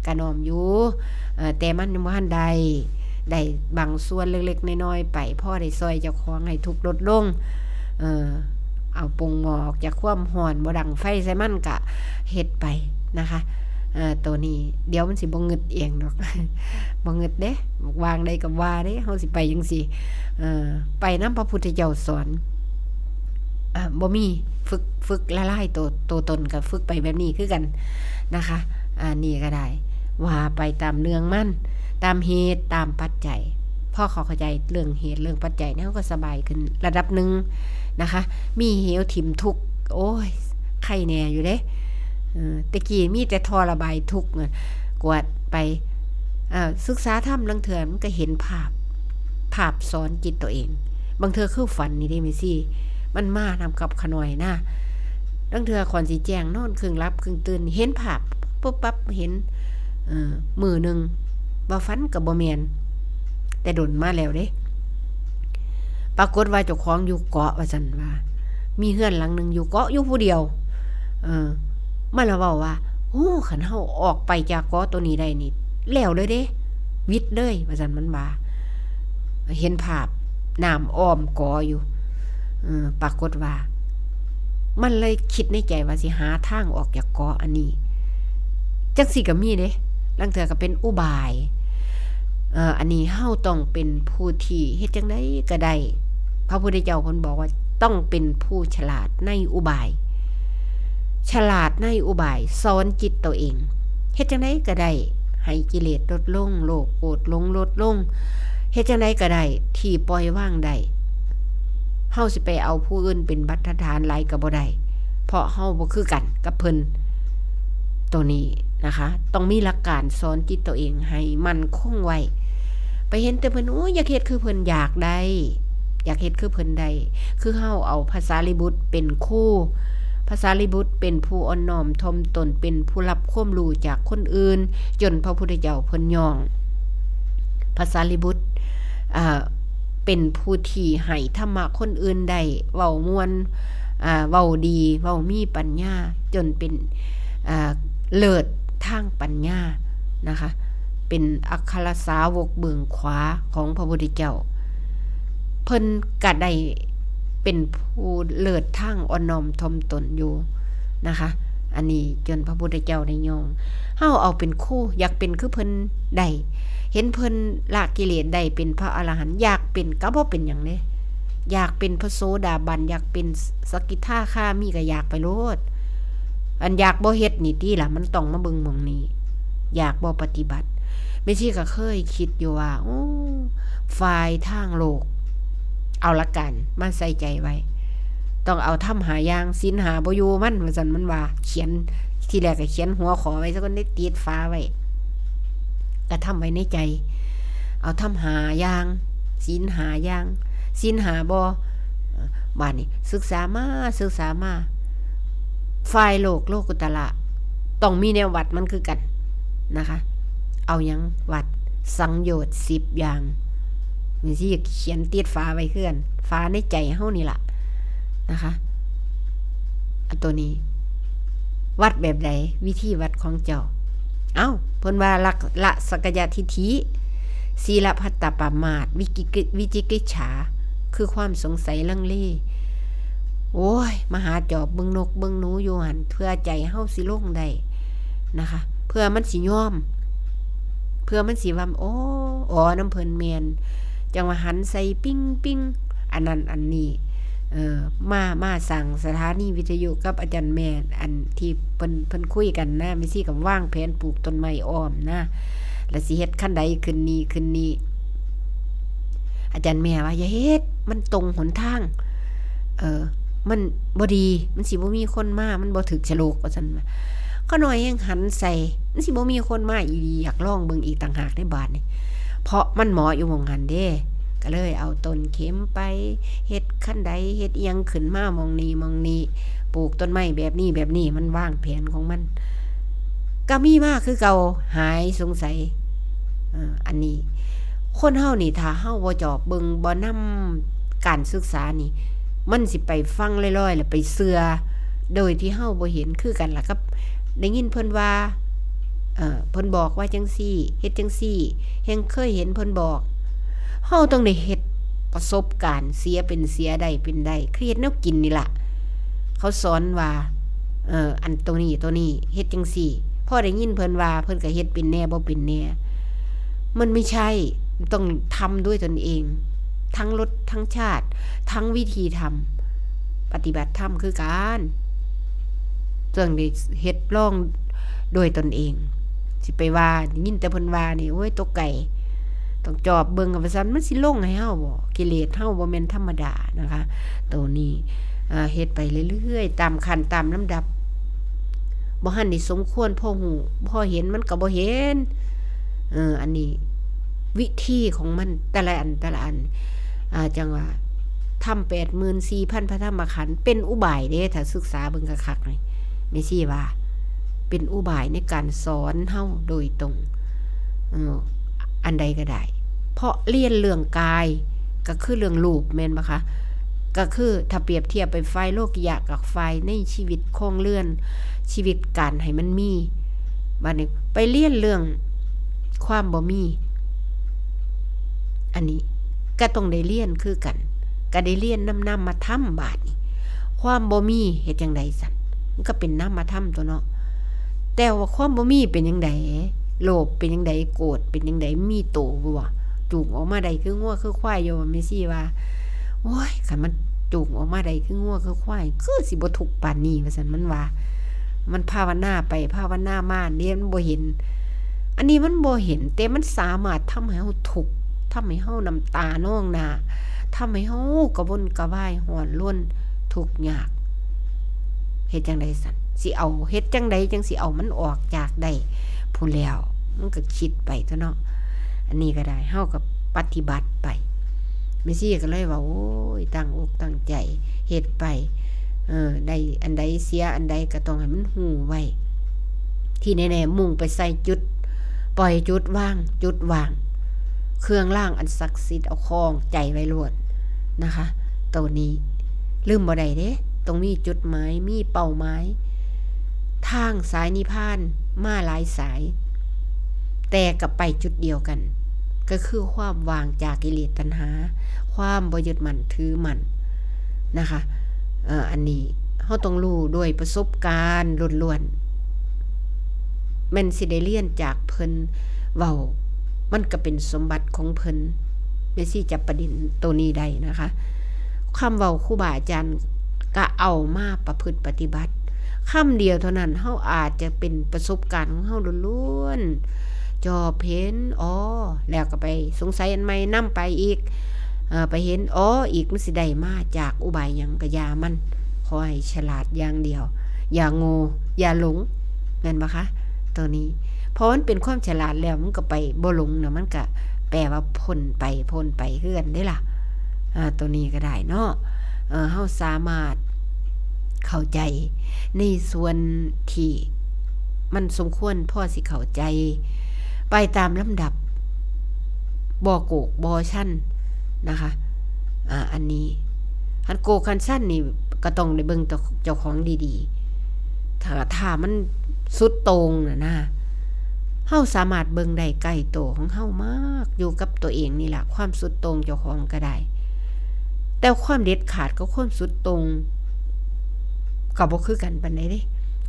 ก็น้อมอยู่ เอ่อ แต่มันยังบ่ทันได้ ได้บางส่วนเล็กๆ น้อยๆ ไป พอได้ซ่อยเจ้าของให้ทุกข์ลดลง เอ่อ เอาปงหม้อออกจากความร้อน บ่ดังไฟใส่มัน ก็เฮ็ดไปนะคะ เอ่อ โตนี้เดี๋ยวมันสิบ่งึดเองดอก บ่งึดเด้ วางได้ก็ว่าเด้ เฮาสิไปจังซี่ เอ่อ ไปนำพระพุทธเจ้าสอน อ่า บ่มี ฝึก ฝึกละลายโต โตตนก็ฝึกไปแบบนี้คือกันนะคะ อ่า นี่ก็ได้ ว่าไปตามเรื่องมัน ตามเหตุ ตามปัจจัย พอเขาเข้าใจเรื่องเหตุเรื่องปัจจัยเนี่ย เขาก็สบายขึ้นระดับหนึ่งนะคะ มีเหวถิ่มทุกข์ โอ้ย ไคแน่อยู่เด้ เออ แต่กี้มีแต่ท่อระบายทุกข์น่ะ กวาดไป อ่า ศึกษาธรรมลางเทื่อมันก็เห็นภาพ ภาพสอนจิตตัวเอง บางเทื่อคือฝันนี่เด้แม่ชี มันมานำกับข้าน้อยนะ ลางเทื่อขวัญสิแจ้งนอนครึ่งหลับครึ่งตื่น เห็นภาพปุ๊บปั๊บเห็น เอ่อ มื้อหนึ่ง ว่าฝันก็บ่แม่น แต่โดนมาแล้วเด้ ปรากฏว่าเจ้าของอยู่เกาะว่าซั่นว่า มีเฮือนหลังหนึ่งอยู่เกาะอยู่ผู้เดียว เออ มันละเว้าว่า โอ้ คันเฮาออกไปจากเกาะตัวนี้ได้นี่ แล้วเลยเด้ หวิดเลย ว่าซั่นมันว่า เห็นภาพน้ำอ้อมเกาะอยู่ เออ ปรากฏว่า มันเลยคิดในใจว่าสิหาทางออกจากเกาะอันนี้ จังซี่ก็มีเด้ ลางเทื่อก็เป็นอุบาย เอ่อ อันนี้เฮาต้องเป็นผู้ที่เฮ็ดจั่งใดก็ได้ พระพุทธเจ้าเพิ่นบอกว่าต้องเป็นผู้ฉลาดในอุบาย ฉลาดในอุบาย สอนจิตตัวเอง เฮ็ดจั่งใดก็ได้ ให้กิเลสลดลง โลภโกรธหลงลดลง เฮ็ดจั่งใดก็ได้ ที่ปล่อยวางได้ เฮาสิไปเอาผู้อื่นเป็นบรรทัดฐานหลายก็บ่ได้ เพราะเฮาบ่คือกันกับเพิ่น ตัวนี้นะคะ ต้องมีหลักการสอนจิตตัวเองให้มั่นคงไว้ ไปเห็นแต่เพิ่น โอ้ย อยากเฮ็ดคือเพิ่น อยากได้ อยากเฮ็ดคือเพิ่นได้ คือเฮาเอาพระสารีบุตรเป็นครู พระสารีบุตรเป็นผู้อ่อนน้อมถ่อมตน เป็นผู้รับความรู้จากคนอื่น จนพระพุทธเจ้าเพิ่นยอง พระสารีบุตร อ่า เป็นผู้ที่ให้ธรรมะคนอื่นได้ เว้าม่วน อ่า เว้าดี เว้ามีปัญญา จนเป็น อ่า เลิศทางปัญญานะคะ เป็นอัครสาวกเบื้องขวาของพระพุทธเจ้า เพิ่นก็ได้เป็นผู้เลิศทางอ่อนน้อมถ่อมตนอยู่นะคะ อันนี้จนพระพุทธเจ้าได้ยอง เฮาเอาเป็นครู อยากเป็นคือเพิ่นได้ เห็นเพิ่นละกิเลสได้เป็นพระอรหันต์ อยากเป็นก็บ่เป็นหยังเด้ อยากเป็นพระโสดาบัน อยากเป็นสกิทาคามีก็อยากไปโลด อันอยากบ่เฮ็ดนี่ติล่ะ มันต้องมาเบิ่งหม่องนี้ อยากบ่ปฏิบัติ แม่ชีก็เคยคิดอยู่ว่า โอ้ ฝ่ายทางโลก เอาหลักการมาใส่ใจไว้ ต้องเอาธรรมห้าอย่าง ศีลห้าบ่อยู่มัน ว่าซั่นมันว่า เขียน ทีแรกก็เขียนหัวข้อไว้ซะก่อน ได้ติดฝาไว้ ก็ทำไว้ในใจ เอาธรรมห้าอย่าง ศีลห้าอย่าง ศีลห้าบ่ เอ่อ บาดนี้ศึกษามา ศึกษามา ฝ่ายโลก โลกุตระ ต้องมีแนววัดมันคือกันนะคะ เอาหยังวัด สังโยชน์สิบอย่าง นี่สิเขียนติดฝาไว้คือกัน ฝาในใจเฮานี่ล่ะ นะคะ อันตัวนี้ วัดแบบใด วิธีวัดของเจ้า เอ้า เพิ่นว่าละ ละสักกายทิฏฐิ สีลพัตตปมาท วิกิกิ วิจิกิจฉา คือความสงสัยลังเล โอ้ย มาหาจอบเบิ่งนกเบิ่งหนูอยู่หั่น เพื่อใจเฮาสิลงได้นะคะ เพื่อมันสิยอม เพื่อมันสิว่า โอ้ อ๋อ นำเพิ่นแม่น จั่งว่าหันใส่ปิ๊งปิ๊ง อันนั้นอันนี้ เออ มา มาสร้างสถานีวิทยุกับอาจารย์แม่ อันที่เพิ่น เพิ่นคุยกันนะ แม่ชีก็วางแผนปลูกต้นไม้อ้อมนะ แล้วสิเฮ็ดคันใดขึ้นนี่ขึ้นนี่ อาจารย์แม่ว่า อย่าเฮ็ด มันตรงหนทาง เออ มันบ่ดี มันสิบ่มีคนมา มันบ่ถืกฉลก ว่าซั่นว่า ข้าน้อยแฮงหันใส่ มันสิบ่มีคนมาอีหลี อยากลองเบิ่งอีกต่างหากในบาดนี่ เพราะมันเหมาะอยู่หม่องหั้นเด้ ก็เลยเอาต้นเข็มไป เฮ็ดคันใด เฮ็ดอิหยังขึ้นมาหม่องนี้หม่องนี้ ปลูกต้นไม้แบบนี้แบบนี้ มันวางแผนของมัน ก็มีมาคือเก่า หายสงสัย เอ่อ อันนี้ คนเฮานี่ ถ้าเฮาบ่จอบเบิ่ง บ่นำการศึกษานี่ มันสิไปฟังลอยๆ แล้วไปเชื่อ โดยที่เฮาบ่เห็น คือกันล่ะกับ ได้ยินเพิ่นว่า เอ่อ เพิ่นบอกว่าจั่งซี้ เฮ็ดจั่งซี้ แฮ่งเคยเห็นเพิ่นบอก เฮาต้องได้เฮ็ดประสบการณ์ เสียเป็นเสีย ได้เป็นได้ คือเฮ็ดแนวกินนี่ล่ะ เขาสอนว่า เอ่อ อันตัวนี้ ตัวนี้ เฮ็ดจั่งซี้ พอได้ยินเพิ่นว่า เพิ่นก็เฮ็ดเป็นแหน่ บ่เป็นแหน่ มันไม่ใช่ ต้องทำด้วยตนเอง ทั้งรส ทั้งชาติ ทั้งวิธีทำ ปฏิบัติธรรมคือกัน ต้องได้เฮ็ดลองด้วยตนเอง สิไปว่า ได้ยินแต่เพิ่นว่านี่ โอ้ย ตกไกล ต้องจอบเบิ่ง ว่าซั่น มันสิลงให้เฮาบ่ กิเลสเฮาบ่แม่นธรรมดานะคะ ตัวนี้ อ่า เฮ็ดไปเรื่อยๆ ตามขั้นตามลำดับ บ่ทันได้สมควร พอฮู้ พอเห็น มันก็บ่เห็น เออ อันนี้ วิธีของมัน แต่ละอัน แต่ละอัน อ่า จั่งว่า ธรรมแปดหมื่นสี่พันพระธรรมขันธ์ เป็นอุบายเด้ ถ้าศึกษาเบิ่งคักๆ นี่ แม่ชีว่า เป็นอุบายในการสอนเฮาโดยตรง เออ อันใดก็ได้ เพราะเรียนเรื่องกาย ก็คือเรื่องรูป แม่นบ่คะ ก็คือถ้าเปรียบเทียบไปฝ่ายโลกิยะกับฝ่ายในชีวิตครองเรือน ชีวิตการให้มันมี บัดนี้ไปเรียนเรื่องความบ่มี อันนี้ก็ต้องได้เรียนคือกัน ก็ได้เรียนนำนามธรรม บาดนี้ ความบ่มีเฮ็ดจั่งใดซั่น มันก็เป็นนามธรรมตั๊วเนาะ แต่ว่าความบ่มีเป็นจั่งใด โลภเป็นจั่งใด โกรธเป็นจั่งใด มีโตบ่วะ จูงออกมาได้คืองัวคือควายอยู่ แม่ชีว่า โอ้ย คันมันจูงออกมาได้คืองัวคือควาย คือสิบ่ทุกข์ปานนี้ ว่าซั่น มันว่า มันภาวนาไปภาวนามาเนี่ย มันบ่เห็น อันนี้มันบ่เห็น แต่มันสามารถทำให้เฮาทุกข์ ทำให้เฮาน้ำตานองหน้า ทำให้เฮากระวนกระวายร้อนรนทุกข์ยาก เฮ็ดจั่งใดซั่น สิเอา เฮ็ดจั่งใดจั่งสิเอามันออกจากได้ พู้นแล้ว มันก็คิดไปตั๊วเนาะ อันนี้ก็ได้ เฮาก็ปฏิบัติไป แม่ชีก็เลยว่า โอ้ย ตั้งอกตั้งใจ เฮ็ดไป เออ ได้อันใดเสียอันใดก็ต้องให้มันฮู้ไว้ ที่แน่ๆ มุ่งไปใส่จุด ปล่อยจุด วางจุด ว่าง เครื่องรางอันศักดิ์สิทธิ์ เอาคล้องใจไว้โลดนะคะ ตัวนี้ ลืมบ่ได้เด้ ต้องมีจุดหมาย มีเป้าหมาย ทางสายนิพพานมาหลายสาย แต่ก็ไปจุดเดียวกัน ก็คือความว่างจากกิเลสตัณหา ความบ่ยึดมั่นถือมั่นนะคะ เอ่อ อันนี้เฮาต้องรู้ด้วยประสบการณ์ล้วนๆ แม่นสิได้เรียนจากเพิ่นเว้า มันก็เป็นสมบัติของเพิ่น แม่ชีจับประเด็นตัวนี้ได้นะคะ คำเว้าครูบาอาจารย์ก็เอามาประพฤติปฏิบัติ คำเดียวเท่านั้น เฮาอาจจะเป็นประสบการณ์ของเฮาล้วนๆ จอบเห็น อ๋อ แล้วก็ไปสงสัยอันใหม่นำไปอีก เอ่อ ไปเห็น อ๋อ อีก มันสิได้มาจากอุบายหยังก็อย่ามัน ขอให้ฉลาดอย่างเดียว อย่าโง่ อย่าหลง แม่นบ่คะ ตัวนี้ พอมันเป็นความฉลาดแล้ว มันก็ไปบ่หลงนะ มันก็แปลว่าพ้นไป พ้นไปคือกันเด้ล่ะ อ่า ตัวนี้ก็ได้เนาะ เอ่อ เฮาสามารถเข้าใจในส่วนที่มันสมควรพอสิเข้าใจ ไปตามลำดับ บ่โกกบ่ชันนะคะ อ่า อันนี้ คันโกคันซันนี่ก็ต้องได้เบิ่งเจ้า เจ้าของดีๆ ถ้า ถ้ามันสุดโต่งน่ะนะ เฮาสามารถเบิ่งได้ใกล้โตของเฮามาก อยู่กับตัวเองนี่ล่ะ ความสุดโต่งเจ้าของก็ได้ แต่ความเด็ดขาดกับความสุดโต่งก็บ่คือกันปานใดเด้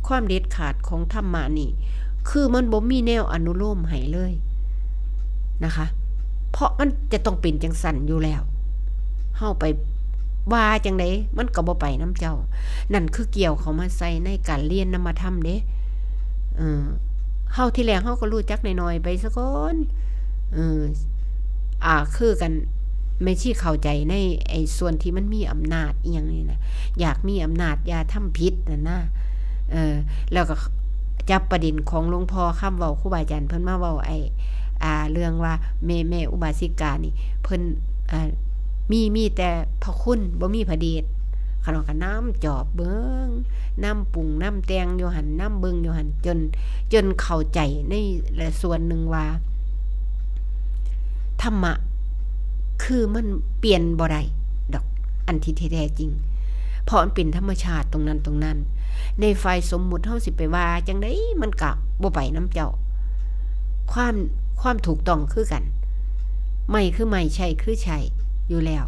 ความเด็ดขาดของธรรมะนี่ คือมันบ่มีแนวอนุโลมให้เลยนะคะ เพราะมันจะต้องเป็นจั่งซั้นอยู่แล้ว เฮาไปว่าจั่งใดมันก็บ่ไปนำเจ้า นั่นคือเกี่ยวเข้ามาใส่ในการเรียนนามธรรมเด้ เออ เฮาทีแรกเฮาก็รู้จักน้อยๆไปซะก่อน เออ อ่า คือกัน แม่ชีเข้าใจในไอ้ส่วนที่มันมีอำนาจอีหยังนี่นะ อยากมีอำนาจ อย่าทำผิดนั่นนะ เออ แล้วก็จับประเด็นของหลวงพ่อคำเว้า ครูบาอาจารย์เพิ่นมาเว้าไอ้ อ่า เรื่องว่าแม่ แม่อุบาสิกานี่ เพิ่น อ่า มี มีแต่พระคุณ บ่มีพระเดช ข้าน้อยก็นำจอบเบิ่ง นำปรุง นำแต่งอยู่หั่น นำเบิ่งอยู่หั่น จน จนเข้าใจในส่วนหนึ่งว่า ธรรมะ คือมันเปลี่ยนบ่ได้ดอก อันที่แท้จริง เพราะมันเป็นธรรมชาติตรงนั้นตรงนั้น ในฝ่ายสมมุติเฮาสิไปว่าจั่งใดมันก็บ่ไปนำเจ้า ความ ความถูกต้องคือกัน ไม้คือไม้ ชัยคือชัยอยู่แล้ว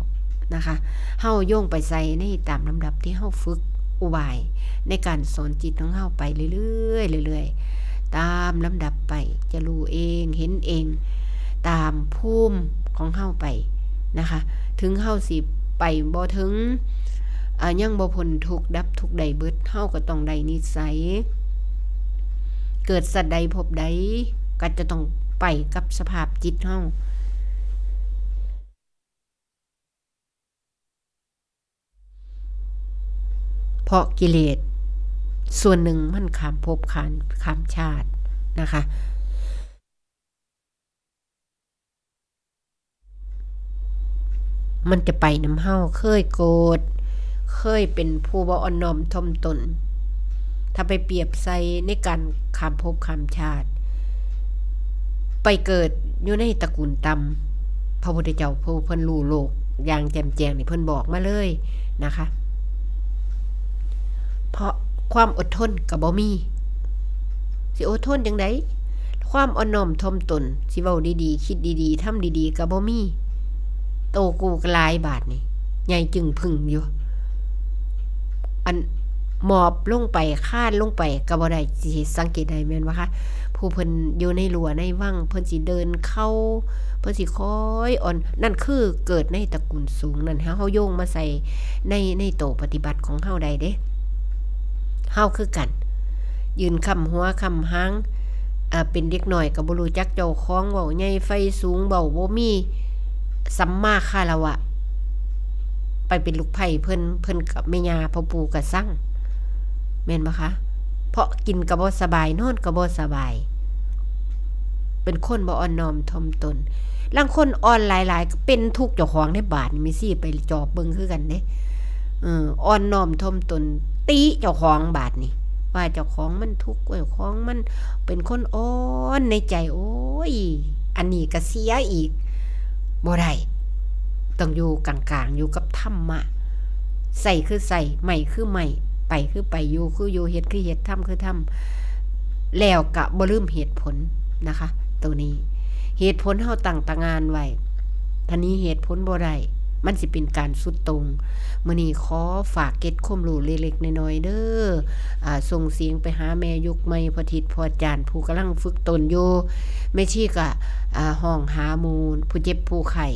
นะคะ เฮาโยงไปใส่ในตามลำดับที่เฮาฝึกอุบายในการสอนจิตของเฮาไปเรื่อยๆ เรื่อยๆ ตามลำดับไป จะรู้เอง เห็นเอง ตามภูมิของเฮาไปนะคะ ถึงเฮาสิไปบ่ถึง อ่า ยังบ่พ้นทุกข์ดับทุกข์ได้เบิด เฮาก็ต้องได้นิสัย เกิดสัตว์ใดภพใด ก็จะต้องไปกับสภาพจิตเฮา เพราะกิเลสส่วนหนึ่งมันข้ามภพข้าม ข้ามชาตินะคะ มันจะไปนำเฮา เคยโกรธ เคยเป็นผู้บ่อ่อนน้อมถ่อมตน ถ้าไปเปรียบใส่ในการข้ามภพข้ามชาติ ไปเกิดอยู่ในตระกูลต่ำ พระพุทธเจ้าผู้เพิ่นรู้โลกอย่างแจ่มแจ้งนี่เพิ่นบอกมาเลยนะคะ เพราะความอดทนก็บ่มี สิอดทนจั่งใด ความอ่อนน้อมถ่อมตน สิเว้าดีๆ คิดดีๆ ทำดีๆ ก็บ่มี โตกูก็หลายบาดนี่ ใหญ่จึงผึ่งอยู่ อันหมอบลงไป คลานลงไปก็บ่ได้ สิสังเกตได้แม่นบ่คะ ผู้เพิ่นอยู่ในรั้วในวัง เพิ่นสิเดินเข้า เพิ่นสิคอยอ่อน นั่นคือเกิดในตระกูลสูง นั่นเฮาโยงมาใส่ใน ในโตปฏิบัติของเฮาได้เด้ เฮาคือกัน ยืนค้ำหัวค้ำหาง อ่า เป็นเด็กน้อยก็บ่รู้จักเจ้าของ เว้าใหญ่ไฟสูง เว้าบ่มีสัมมาคารวะ ไปเป็นลูกไพร่เพิ่น เพิ่นกับแม่ย่าพ่อปู่ก็ซัง แม่นบ่คะ เพราะกินก็บ่สบาย นอนก็บ่สบาย เป็นคนบ่อ่อนน้อมถ่อมตน ลางคนอ่อนหลายๆ ก็เป็นทุกข์เจ้าของเด้ บาดนี้แม่ชีไปจอบเบิ่งคือกันเด้ เออ อ่อนน้อมถ่อมตน ติเจ้าของบาดนี้ ว่าเจ้าของมันทุกข์ เจ้าของมันเป็นคนอ่อนในใจ โอ้ย อันนี้ก็เสียอีก บ่ได้ ต้องอยู่กลางๆ อยู่กับธรรมะ ใส่คือใส่ ไม้คือไม้ ไปคือไป อยู่คืออยู่ เฮ็ดคือเฮ็ด ทำคือทำ แล้วก็บ่ลืมเหตุผลนะคะ ตัวนี้ เหตุผลเฮาตั้งตางานไว้ ถ้าหนีเหตุผลบ่ได้ มันสิเป็นการสุดโต่ง มื้อนี้ขอฝากเกร็ดความรู้เล็กๆ น้อยๆ เด้อ อ่า ส่งเสียงไปหาแม่ยุคใหม่ พ่อทิด พ่อจาน ผู้กำลังฝึกตนอยู่ แม่ชีก็ อ่า ฮ้องหาหมู่ ผู้เจ็บผู้ไข้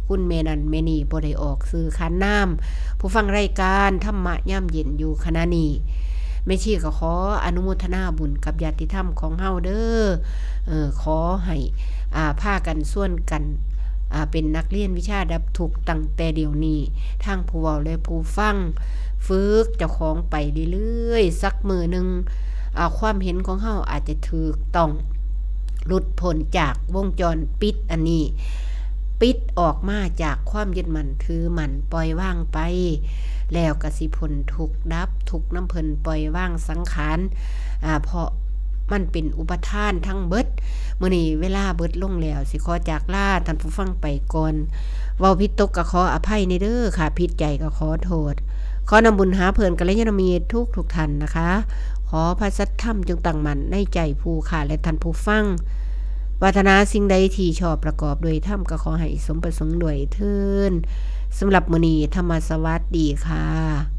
คุณแม่นั่นแม่นี่ บ่ได้ออกชื่อขานนาม ผู้ฟังรายการธรรมะยามเย็นอยู่ขณะนี้ แม่ชีก็ขออนุโมทนาบุญกับญาติธรรมของเฮาเด้อ เอ่อ ขอให้ อ่า พากันชวนกัน อ่า เป็นนักเรียนวิชาดับทุกข์ตั้งแต่เดี๋ยวนี้ ทั้งผู้เว้าและผู้ฟัง ฝึกเจ้าของไปเรื่อยๆ สักมื้อหนึ่ง อ่า ความเห็นของเฮาอาจจะถูกต้อง หลุดพ้นจากวงจรปิดอันนี้ ปิดออกมาจากความยึดมั่นถือมั่น ปล่อยวางไป แล้วก็สิพ้นทุกข์ดับทุกข์นำเพิ่น ปล่อยวางสังขาร อ่า เพราะ มันเป็นอุปาทานทั้งเบิด มื้อนี้เวลาเบิดลงแล้ว สิขอจากลาท่านผู้ฟังไปก่อน เว้าผิดตกก็ขออภัยในเด้อค่ะ ผิดใจก็ขอโทษ ขอนำบุญหาเพื่อนกัลยาณมิตรทุกทุกท่านนะคะ ขอพระสัทธรรมจงตั้งมั่นในใจผู้ข้าและท่านผู้ฟัง ปรารถนาสิ่งใดที่ชอบประกอบด้วยธรรมก็ขอให้สมประสงค์ด้วยเทอญ สำหรับมื้อนี้ธรรมสวัสดีค่ะ